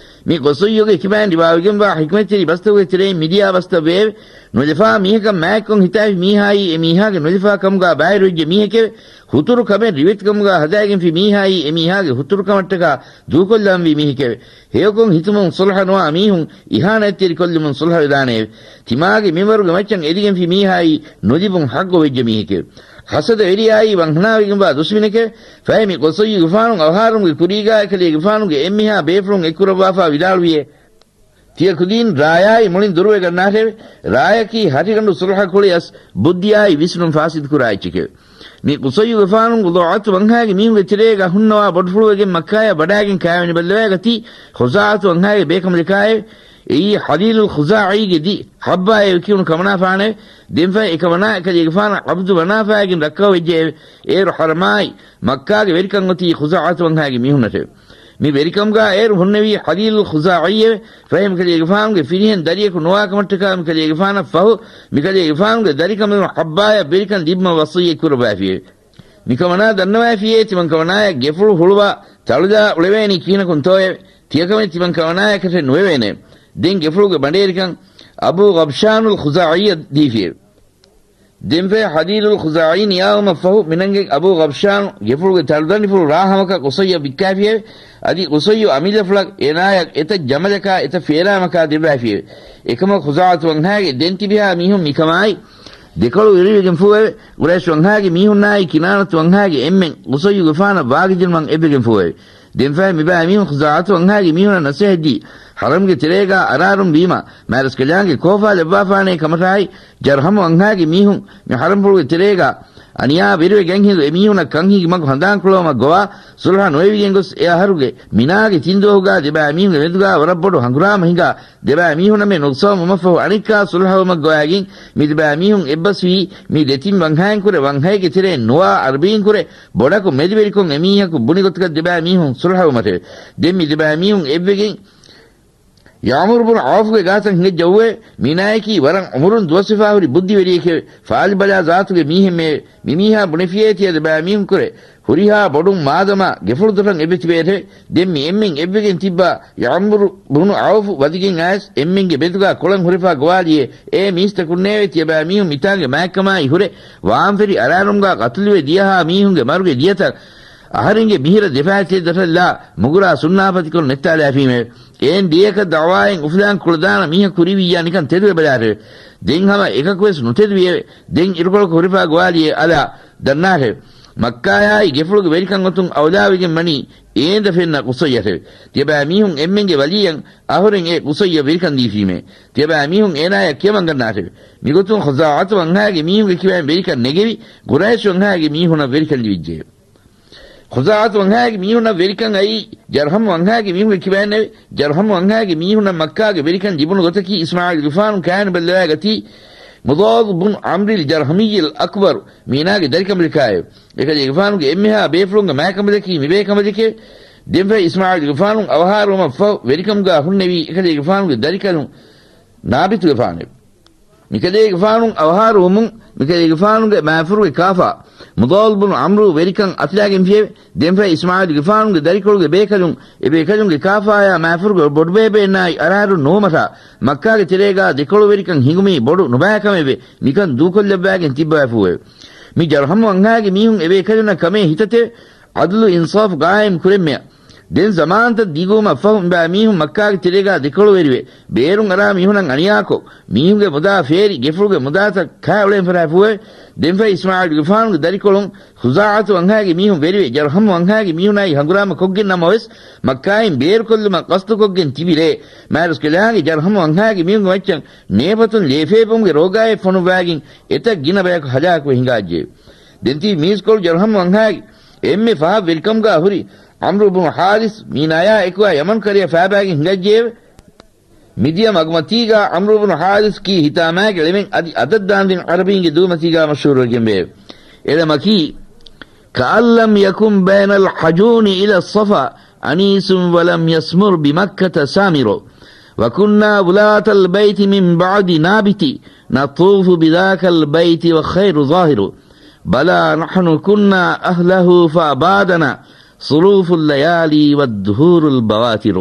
މި ޤުޞައްޔުގެ ކިބައިން ރިވާވެގެންވާ ޙިކްމަތްތެރި ބަސްތަކުގެ ތެރެއިން މިދިޔަ ބަސްތައް ވެއެވެ. ނުލަފާ މީހަކަށް މާތްކޮށް ހިތާފި މީހާއީ އެ މީހާގެ ނުލަފާ ކަމުގާ ބައިވެރިވެއްޖެ މީހެކެވެ. ހުތުރު ކަމެއް ރިވެތިކަމުގާ ހަދައިގެންފި މީހާއީ އެ މީހާގެ ހުތުރު ކަމަށްޓަކާ ދޫކޮށްލަންވީ މީހެކެވެ. ހެޔޮކޮށް ހިތުމުން ޞުލްޙަ ނުވާ މީހުން އިހާނަތްތެރިކޮށްލުމުން ޞުލްޙަ ވެދާނެއެވެ. ތިމާގެ މިންވަރުގެ މައްޗަށް އެދިގެންފި މީހާއީ ނުލިބުން ޙައްޤު ވެއްޖެ މީހެކެވެ. ޙަސަދަވެރިޔާއީ ވަންހަނާވެގެންވާ ދުސްމިނެކެވެ. ފަހެ މި ޤުޞައްޔުގެފާނު އަވަހާރަމުގެ ކުރީގާ އެކަލޭގެފާނުގެ އެންމެހާ ބޭފުޅުން އެއްކުރައްވާފާ ވިދާޅުވިއޭ، ތިޔަ ކުދީން ރާޔާއި މުޅިން ދުރުވެގަންނާށެވެ. ރާޔަކީ ހަށިގަނޑު ޞުލްޙަ ކުޅިއަސް ބުއްދިއާއި ވިސްނުން ފާސިދުކުރާ އެއްޗެކެވެ. މި ޤުޞައްޔުގެފާނު ޚުޒާޢަތު ވަންހާގެ މީހުންގެ ތެރޭގަ ހުންނަވާ ބޮޑުފުޅުވެގެން މައްކާޔަށް ވަޑާގެން ކާވެނި ބައްލަވައިގަތީ ޚުޒާޢަތު ވަންހާގެ ބޭކަނބަލަކާއެވެ. އެއީ ޙަލީލުލް ޚުޒާޢީގެ ދި ޙައްބާއެވެ ކިޔުނު ކަމަނާފާނެވެ. ދެންފަހެ އެކަމަނާ އެކަލޭގެފާނަށް ޢަބްދު މަނާފާއިގެން ރައްކަވައްޖެއެވެ. އޭރު ޙަރަމާއި މައްކާގެ ވެރިކަން އޮތީ ޚުޒާޢަތު ވަންހާގެ މީހުންނަށެވެ. މި ވެރިކަމުގާ އޭރު ހުންނެވީ ޙަލީލުލް ޚުޒާޢީއެވެ. ފަހެ މިކަލޭގެފާނުގެ ފިރިހެން ދަރިޔަކު ނުވާ ކަމަށްޓަކާ މިކަލޭގެފާނަށް ފަހު، މިކަލޭގެފާނުގެ ދަރިކަމެއް ޙައްބާޔަށް ވެރިކަން ލިބުމަށް ވަޞިއްޔަތް ކުރައްވާފިއެވެ. މިކަމަނާ ދަންނަވައިފިއޭ ތިމަން ކަމަނާޔަށް ގެފުޅު ހުޅުވާ ތަޅުލާ އުޅެވޭނީ ކިހިނަކުންތޯއެވެ. ތިޔަކަމެއް ތިމަން ކަމަނާޔަކަށެއް ނުވެވޭނެ. ދެން ގެފުޅުގެ ބަނޑޭރިކަން އަބޫ ޣަބްޝާނުލް ޚުޒާޢީއަށް ދީފިއެވެ. ދެންފަހެ ޙަލީލުލް ޚުޒާޢީ ނިޔާވުމަށްފަހު މިނަންގެ އަބޫ ޣަބްޝާނު ގެފުޅުގެ ތަޅުދަނޑިފުޅު ރާ ހަމަކަށް ޤުޞައްޔަށް ވިއްކާފިއެވެ. އަދި ޤުޞައްޔު އަމިއްލަފުޅަށް އޭނާޔަށް އެތައް ޖަމަލަކާ އެތައް ފޭރާމަކާ ދެއްވާފިއެވެ. އެކަމަކު ޚުޒާޢަތު ވަންހާގެ ދެން ތިބިހާ މީހުން މިކަމާއި ދެކޮޅު ވެރިވެގެންފޫއެވެ. ޤުރައިޝް ވަންހާގެ މީހުންނާއި ކިނާނަތު ވަންހާގެ އެންމެން ޤުޞައްޔުގެފާނަށް ވާގިދިނުމަށް އެއްވެގެންފޫއެވެ. ދެންފަހެ މިބައިމީހުން ޚުޒާޢަތު ވަންހާގެ މީހުނަށް ނަޞޭޙަތްދީ، ޙަރަމްގެ ތެރޭގާ އަރާރުން ވީމަ، މާތްރަސްކަލާނގެ ކޯފާ ލައްވާފާނޭ ކަމަށާއި، ޖަރްހަމު ވަންހާގެ މީހުން މި ޙަރަމްފުޅުގެ ތެރޭގާ އަނިޔާވެރިވެ ގެންހިނދު އެމީހުނަށް ކަންހިނގި މަގު ހަނދާންކުޅަވުމަށް ގޮވާ، ޞުލްޙަ ނުވެވިގެން ގޮސް އެ އަހަރުގެ މިނާގެ ތިން ދުވަހުގާ ދެބައިމީހުންގެ މެދުގާ ވަރަށް ބޮޑު ހަނގުރާމަ ހިނގާ، ދެބައިމީހުންނަށް މެ ނުގްސަވަމުން އުމަށްފަހު އަނެއްކާ ޞުލްޙަވުމަށް ގޮވާގެން މި ދެބައިމީހުން އެއްބަސްވީ، މި ދެތިން ވަންހައިން ކުރެ ވަންހައެއްގެ ތެރޭ ނުވާ ޢަރަބީން ކުރެ ބޮޑަކު މެދުވެރިކޮށް އެމީހަކު ބުނި ގޮތަކަށް ދެބައިމީހުން ޞުލްޙަވުމަށެވެ. ދެން މި ދެބައިމީހުން އެއްވެގެން ޔަޢުމުރު ބުނު ޢައުފުގެ ގާތަށް ހިނގައްޖައުވެ، މީނާޔަކީ ވަރަށް ޢުމުރުން ދުވަސްވެފާ ހުރި ބުއްދިވެރިއެކެވެ. ފާލިބަލާ ޒާތުގެ މީހެއްމެއެވެ. މި މީހާ ބުނެފިއޭ ތިޔަ ދެބައިމީހުން ކުރެ ހުރިހާ ބޮޑުން މާދަމާ ގެފުޅުދޮށަށް އެބެތިބޭޓެވެ. ދެން މި އެންމެން އެއްވެގެން ތިއްބާ ޔަޢުމުރު ބުނު ޢައުފު ވަދިގެން އައިސް އެންމެންގެ މެދުގާ ކޮޅަށް ހުރެފާ ގޮވާލިއޭ، އޭ މީސްތަކުންނޭވެ! ތިޔަބައިމީހުން މިތާނގެ މާތްކަމާއި ހުރެ ވާންފެރި އަރާރުމުގާ ޤަތުލުވެ ދިޔަހާ މީހުންގެ މަރުގެ ދިޔަތައް އަހަރެންގެ މިހިރަ ދެފައިތި ދޮށަށްލާ މުގުރާ ސުންނާފަތިކޮށް ނެއްތާލާފީމެވެ. އޭން ދިޔަކަށް ދަޢުވާއެއް އުފުލާން ކުޅަދާނަ މީހަކު ކުރިވިއްޔާ ނިކަން ތެދުވެބަލާށެވެ. ދެން ހަމަ އެކަކުވެސް ނުތެދުވިއެވެ. ދެން އިރުކޮޅަކު ހުރެފާ ގޮވާލިއޭ އަލާ ދަންނާށެވެ. މައްކާޔާއި ގެފުޅުގެ ވެރިކަން އޮތުން އައުލާވެގެން ވަނީ އޭންދަ ފެންނަ ޤުޞައްޔަށެވެ. ތިޔަބައިމީހުން އެންމެންގެ ވަލީއަށް އަހުރެން އެ ޤުޞައްޔަށް ވެރިކަން ދީފީމޭ. ތިޔަބައިމީހުން އޭނާޔަށް ކިޔަމަންގަންނާށެވެ. މިގޮތުން ޚުޒާޢަތު ވަންހާގެ މީހުންގެ ކިބައިން ވެރިކަން ނެގެވި، ޤުރައިޝް ވަންހާގެ މީހުނަށް ވެރިކަން ލިބިއްޖެ. ޚުޒާޢަތު ވަންހާގެ މީހުނަށް ވެރިކަން އައީ ޖަރްހަމު ވަންހާގެ މީހުންގެ ކިބައިންނެވެ. ޖަރްހަމު ވަންހާގެ މީހުނަށް މައްކާގެ ވެރިކަން ލިބުނު ގޮތަކީ އިސްމާޢީލުގެފާނު ކާނިބަލްލަވާގަތީ، މުޟާދު ބުނު ޢަމްރިލް ޖަރްހަމިއްޔިލް އަކްބަރު މީނާގެ ދަރިކަނބަލަކާއެވެ. އެކަލޭގެފާނުގެ އެންމެހާ ބޭފުޅުންގެ މާތްކަނބަލަކީ މިބޭކަނބަލެކެވެ. ދެންފަހެ އިސްމާޢީލުގެފާނު އަވަހާރަވުމަށްފަހު ވެރިކަމުގާ ހުންނެވީ އެކަލޭގެފާނުގެ ދަރިކަލުން ނާބިތުގެފާނެވެ. މިކަލޭގެފާނު އަވަހާރަވުމުން މިކަލޭގެފާނުގެ މާފުރުގެ ކާފާ މުޟާލް ބުނު ޢަމްރު ވެރިކަން އަތުލާގެންފިއެވެ. ދެންފަހެ އިސްމާޢީލުގެފާނުގެ ދަރިކޮޅުގެ ބޭކަލުން އެބޭކަލުންގެ ކާފާޔާ މާފުރުގެ ބޮޑުބޭބެއެއްނާއި އަރާރުން ނުވުމަށާ މައްކާގެ ތެރޭގާ ދެކޮޅުވެރިކަން ހިނގުމީ ބޮޑު ނުބައިކަމެވެ. މިކަން ދޫކޮށްލައްވާގެން ތިއްބަވާފޫއެވެ. މި ޖަރްހަމު ވަންހާގެ މީހުން އެބޭކަލުންނަށް ކަމޭ ހިތަތެވެ. ޢަދުލު އިންސާފު ގާއިމް ކުރެންމެއަށް. ދެން ޒަމާންތައް ދިގުވުމަށްފަހު މިބައިމީހުން މައްކާގެ ތެރޭގާ ދެކޮޅުވެރިވެ، ބޭރުން އަރާ މީހުނަށް އަނިޔާކޮށް، މީހުންގެ މުދާ ފޭރި ގެފުޅުގެ މުދާތައް ކާ އުޅެން ފަށާފޫއެވެ. ދެންފަހެ އިސްމާޢީލުގެފާނުގެ ދަރިކޮޅުން ޚުޒާޢަތު ވަންހާގެ މީހުން ވެރިވެ، ޖަރްހަމު ވަންހާގެ މީހުނާއި ހަނގުރާމަ ކޮށްގެން ނަމަވެސް، މައްކާއިން ބޭރުކޮށްލުމަށް ޤަޞްދުކޮށްގެން ތިބި ރޭ، މާތްރަސްކަލާނގެ ޖަރްހަމު ވަންހާގެ މީހުންގެ މައްޗަށް ނޭފަތުން ލޭފޭބުމުގެ ރޯގާއެއް ފޮނުއްވާގެން އެތައް ގިނަ ބަޔަކު ހަލާކުވެ ހިނގާއްޖެއެވެ. ދެން ތިބި މީސްކޮޅު ޖަރްހަމު ވަންހާގެ އެންމެ ފަހަށް ވެރިކަމުގާ ހުރި ޢަމްރު ބުނު ޙާރިސް މީނާޔާ އެކުވާ ޔަމަން ކަރަޔަށް ފާބާގެން ހިނގައްޖެއެވެ. މިދިޔަ މަގުމަތީގާ ޢަމްރު ބުނު ޙާރިސް ކީ ހިތާމައިގެ ޅެމެއް އަދި އަދަށްދާންދެން ޢަރަބީންގެ ދޫމަތީގާ މަޝްހޫރުވެގެންވެއެވެ. އެޅެމަކީ، كأن لم يكن بين الحجون إلى الصفا أنيس ولم يسمر بمكة سامر. وكنا ولاة البيت من بعد نابت نطوف بذاك البيت والخير ظاهر. بلى نحن كنا أهله فأبادنا صلوف الليالي والدهور البواتر.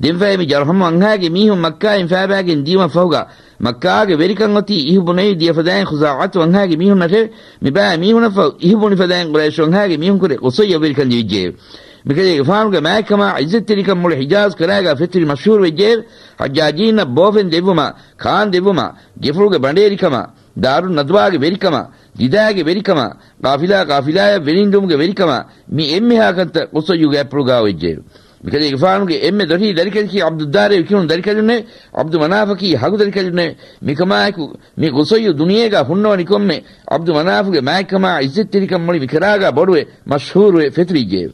ދެންފަހެ މި ޖަރްހަމު ވަންހާގެ މީހުން މައްކާއިން ފައިބާގެން ދިޔުމަށް ފަހުގަ، މައްކާގެ ވެރިކަން އޮތީ އިހު ބުނެވި ދިޔަ ފަދައިން ޚުޒާޢަތު ވަންހާގެ މީހުންނަށެވެ. މިބައި މީހުނަށްފަހު އިހު ބުނި ފަދައިން ޤުރައިޝް ވަންހާގެ މީހުންކުރެ ޤުޞައްޔަށް ވެރިކަން ލިބިއްޖެއެވެ. މިކަލޭގެފާނުގެ މާތްކަމާ ޢިއްޒަތްތެރިކަން މުޅި ޙިޖާޒް ކަރާގާ ފެތުރި މަޝްހޫރު ވެއްޖެއެވެ. ޙައްޖާޖީންނަށް ބޯފެން ދެއްވުމާ، ކާން ދެއްވުމާ، ގެފުޅުގެ ބަނޑޭރިކަމާ، ދާރުން ނަދުވާގެ ވެރިކަމާ، ދިދާގެ ވެރިކަމާ، ޤާފިލާ ޤާފިލާޔަށް ވެރިންދުމުގެ ވެރިކަމާ، މި އެންމެހާ ކަންތައް ޤުޞައްޔުގެ އަތްޕުޅުގާ ވެއްޖެއެވެ. މިކަލޭގެފާނުގެ އެންމެ ދޮށީ ދަރިކަލަކީ ޢަބްދުއްދާރޭ ކިޔުނު ދަރިކަލުންނެވެ. ޢަބްދު މަނާފަކީ ހަގު ދަރިކަލުންނެވެ. މިކަމާއެކު، މި ޤުޞައްޔު ދުނިޔޭގާ ހުންނަވަނިކޮށްމެ، ޢަބްދު މަނާފުގެ މާތްކަމާ ޢިއްޒަތްތެރިކަން މުޅި މިކަރާގާ ބޮޑުވެ، މަޝްހޫރުވެ ފެތުރިއްޖެއެވެ.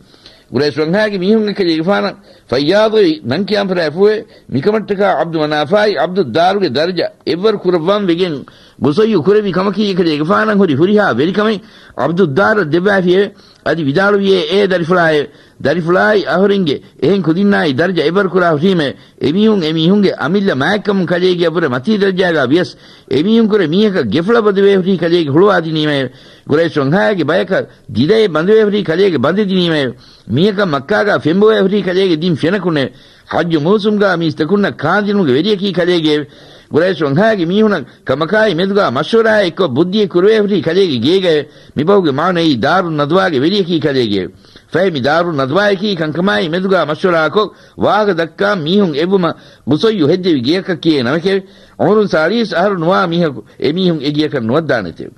ޤުރައިޝް ވަންހާގެ މީހުން އެކަލޭގެފާނަށް ފައްޔާޟު އެއީ ނަން ކިޔާން ފަރާފުއެވެ. މިކަމަށްޓަކާ ޢަބްދު މަނާފާއި ޢަބްދުއްދާރުގެ ދަރަޖަ އެއްވަރު ކުރައްވާން ވެގެން ޤުޞައްޔު ކުރެއްވި ކަމަކީ އެކަލޭގެފާނަށް ހުރި ހުރިހާ ވެރިކަމެއް ޢަބްދުއްދާރަށް ދެއްވާފިއެވެ. އަދި ވިދާޅުވިއޭ، އޭ ދަރިފުޅާއެވެ. ދަރިފުޅާއި އަހުރެންގެ އެހެން ކުދިންނާއި ދަރަޖަ އެއްވަރު ކުރާ ހުރީމެވެ. އެމީހުން އެމީހުންގެ އަމިއްލަ މާތްކަމުން ކަލޭގެއަށްވުރެ މަތީ ދަރަޖާގާ ވިޔަސް، އެމީހުންކުރެ މީހަކަށް ގެފުޅަށް ބަނދެވޭ ހުރީ ކަލޭގެ ހުޅުވާދިނީމެވެ. ޤުރައިޝް ވަންހާގެ ބަޔަކަށް ދިދައެއް ބަނދެވޭ ހުރީ ކަލޭގެ ބަނދެދިނީމެވެ. މީހަކަށް މައްކާގާ ފެންބޮވޭ ހުރީ ކަލޭގެ ދިން ފެނަކުންނެވެ. ޙައްޖު މޫސުމްގާ މީސްތަކުންނަށް ކާންދިނުމުގެ ވެރިޔަކީ ކަލޭގެއެވެ. ޤުރައިޝް ވަންހާގެ މީހުނަށް ކަމަކާއި މެދުގާ މަޝްވަރާއެއްކޮށް ބުއްދިއެއް ކުރެވޭ ހުރީ ކަލޭގެ ގޭގައެވެ. މިބަހުގެ މާނައީ ދާރުން ނަދުވާގެ ވެރިޔަކީ ކަލޭގެއެވެ. ފަހެ މި ދާރުން ނަދުވާޔަކީ ކަންކަމާއި މެދުގާ މަޝްވަރާކޮށް، ވާހަކަ ދައްކާ މީހުން އެއްވުމަށް ޤުޞައްޔު ހެއްދެވި ގެޔަކަކީ ނަމެކެވެ. ޢުމުރުން ސާޅީސް އަހަރު ނުވާ މީހަކު އެމީހުން އެ ގެޔަކަށް ނުވައްދާނެތެވެ.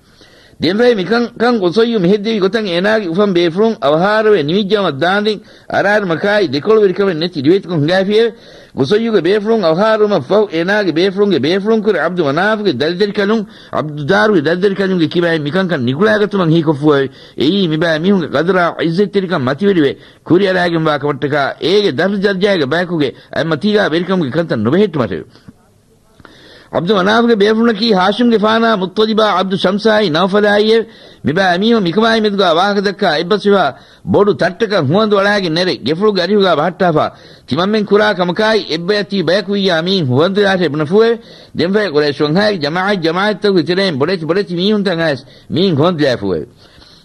ދެންފަހެ މިކަންކަން ޤުޞައްޔު މިހެއްދެވި ގޮތަށް އޭނާގެ އުފަން ބޭފުޅުން އަވަހާރަވެ ނިމިއްޖަމަށް ދާންދެން އަރާރުމަކާއި ދެކޮޅުވެރިކަމެއް ނެތި ރިވެތިކޮށް ހިނގާފިއެވެ. ޤުޞައްޔުގެ ބޭފުޅުން އަވަހާރަވުމަށް ފަހު އޭނާގެ ބޭފުޅުންގެ ބޭފުޅުންކުރެ ޢަބްދު މަނާފުގެ ދަރިދަރިކަލުން، ޢަބްދުއްދާރުގެ ދަރިދަރިކަލުންގެ ކިބައިން މިކަންކަން ނިކުޅާގަތުމަށް ހީކޮށްފުއެވެ. އެއީ މިބައިމީހުންގެ ޤަދަރާ ޢިއްޒަތްތެރިކަން މަތިވެރިވެ ކުރިއަރާގެންވާ ކަމަށްޓަކާ އޭގެ ދަރަޖަ ދަރަޖާގެ ބަޔަކުގެ އަތްމަތީގާ ވެރިކަމުގެ ކަންތައް ނުބެހެއްޓުމަށެވެ. ޢަބްދު މަނާފުގެ ބޭފުޅުންނަކީ ހާޝިމްގެފާނާ މުއްޠަލިބާ ޢަބްދު ޝަމްސާއި ނައުފަލާއިއެވެ. މިބައިމީހުން މިކަމާއި މެދުގާ ވާހަކަ ދައްކާ އެއްބަސްވެފާ ބޮޑު ތައްޓަކަށް ހުވަނދު އަޅާގެން ނެރެ ގެފުޅުގެ އަރިހުގާ ބަހައްޓާފާ ތިމަންމެން ކުރާ ކަމަކާއި އެއްބަޔަށް ތިބި ބަޔަކު ވިއްޔާ މީން ހުވަނދުލާށޭ ބުނެފުއެވެ. ދެންފަހެ ޤުރައިޝް ވަންހާގެ ޖަމާޢަތް ޖަމާޢަތްތަކުގެ ތެރެއިން ބޮޑެތި ބޮޑެތި މީހުންތައް އައިސް މީން ހުވަނދުލާފުއެވެ.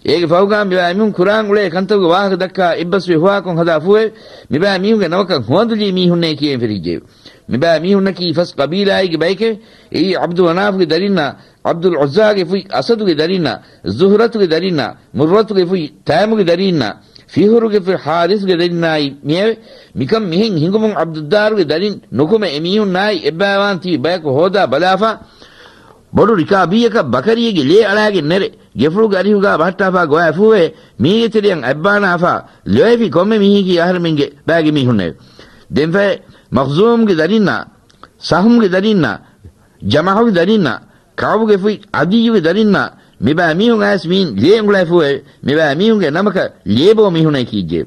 އޭގެ ފަހުގާ މިބައިމީހުން ކުރާން އުޅޭ ކަންތަކުގެ ވާހަކަ ދައްކާ އެއްބަސްވެ ހުވާކޮށް ހަދާފުއެވެ. މިބައިމީހުންގެ ނަމަކަށް ހުވަނދުލީ މީހުންނޭ ކިޔައިން ފެށިއްޖެއެވެ. މިބައިމީހުންނަކީ ފަސް ޤަބީލާއެއްގެ ބައެކެވެ. އެއީ ޢަބްދު މަނާފުގެ ދަރިންނާ، ޢަބްދުލް ޢުއްޒާގެ ފުތް އަސަދުގެ ދަރިންނާ، ޒުހްރަތުގެ ދަރިންނާ، މުއްރަތުގެ ފުތް ތައިމުގެ ދަރިންނާ، ފިހުރުގެ ފުތް ޙާރިސްގެ ދަރިންނާއި މިއެވެ. މިކަން މިހެން ހިނގުމުން ޢަބްދުއްދާރުގެ ދަރިން ނުކުމެ އެމީހުންނާއި އެއްބަޔަށް ވާން ތިބި ބަޔަކު ހޯދާ ބަލާފާ، ބޮޑު ރިކާބީއަކަށް ބަކަރީގެ ލޭ އަޅާގެން ނެރެ، ގެފުޅުގެ އަރިހުގާ ބަހައްޓާފާ ގޮވާފޫއެވެ. މީގެ ތެރެއަށް އަތްބާނާފާ ލޯތްފި ކޮންމެ މީހަކީ އަހަރެމެންގެ ބައިގެ މީހުންނެވެ. ދެންފަހެ މަޚްޒޫމްގެ ދަރިންނާ، ސަހުމްގެ ދަރިންނާ، ޖަމަޙުގެ ދަރިންނާ، ކަޢުބުގެ ފުތް ޢަދިއްޔުގެ ދަރިންނާ، މިބައިމީހުން އައިސް މީން ލޭ އުނގުޅާފޫއެވެ. މިބައިމީހުންގެ ނަމަކަށް ލޭބޯ މީހުނޭ ކީއްޖެ.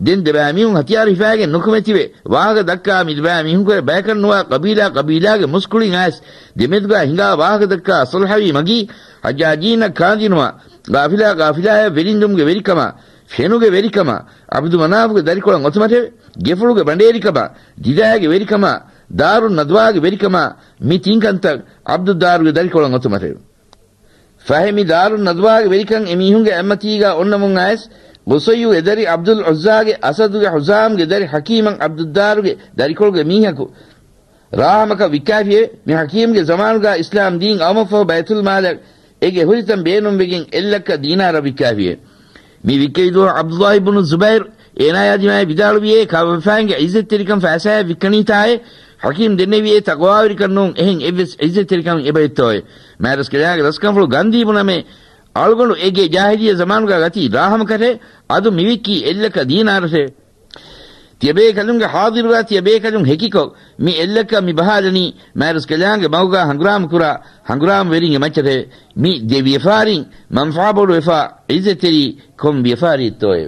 ދެން ދެބައިމީހުން ހަތިޔާރު ހިފާގެން ނުކުމެ ތިބެ ވާހަކަ ދައްކާ މި ދެބައިމީހުންކުރެ ބަޔަކަށްނުވާ ޤަބީލާ ޤަބީލާގެ މުސްކުޅިން އައިސް ދެމެދުގާ ހިނގާ ވާހަކަ ދައްކާ ޞުލްޙަވީ މަގީ، ޙައްޖާޖީންނަށް ކާންދިނުމާ، ޤާފިލާ ޤާފިލާއަށް ވެރިންދުމުގެ ވެރިކަމާ، ފެނުގެ ވެރިކަމާ، ޢަބްދު މަނާފުގެ ދަރިކޮޅަށް އޮތުމަށެވެ. ގެފުޅުގެ ބަނޑޭރިކަމާ، ދިދާގެ ވެރިކަމާ، ދާރުން ނަދުވާގެ ވެރިކަމާ، މި ތިން ކަންތައް ޢަބްދުއްދާރުގެ ދަރިކޮޅަށް އޮތުމަށެވެ. ފަހެ މި ދާރުން ނަދުވާގެ ވެރިކަން އެމީހުންގެ އަތްމަތީގާ އޮންނަމުން އައިސް، ޤުޞައްޔުގެ ދަރި ޢަބްދުލް ޢުއްޒާގެ އަސަދުގެ ޙުޒާމްގެ ދަރި ޙަކީމަށް ޢަބްދުއްދާރުގެ ދަރިކޮޅުގެ މީހަކު ރާހަމަކަށް ވިއްކާފިއެވެ. މި ޙަކީމްގެ ޒަމާނުގާ އިސްލާމް ދީން އައުމަށްފަހު ބައިތުލްމާލަށް އޭގެ ހުރިތަން ބޭނުންވެގެން އެއްލައްކަ ދީނާރަށް ވިއްކާފިއެވެ. މި ވިއްކެވި ދުވަހު ޢަބްދުﷲ އިބްނު ޒުބައިރު އޭނާޔާ ދިމާއަށް ވިދާޅުވިއޭ، ކާބަފާންގެ ޢިއްޒަތްތެރިކަން ފައިސާއަށް ވިއްކަނީތާއޭ؟ ޙަކީމް ދެންނެވިއޭ، ތަޤްވާވެރިކަން ނޫން، އެހެން އެއްވެސް ޢިއްޒަތްތެރިކަމެއް އެބައޮތްތޯއޭ؟ މާތްރަސްކަލާނގެ ރަސްކަންފުޅު ގަންދީ ބުނަމޭ، އަޅުގަނޑު އެ ގޭ ޖާހިލިއްޔަ ޒަމާނުގާ ގަތީ ރާހަމަކަށޭ، އަދު މިވިއްކީ އެއްލައްކަ ދީނާރަށޭ. ތިޔަބޭކަލުންގެ ޙާޟިރުގާ ތިޔަބޭކަލުން ހެކިކޮށް، މި އެއްލައްކަ މި ބަހާލަނީ މާތްރަސްކަލާނގެ މަގުގާ ހަނގުރާމަކުރާ ހަނގުރާމަވެރިންގެ މައްޗަށޭ. މި ދެ ވިޔަފާރިން މަންފާ ބޮޑުވެފާ ޢިއްޒަތްތެރި ކޮން ވިޔަފާރިއެއްތޯއޭ؟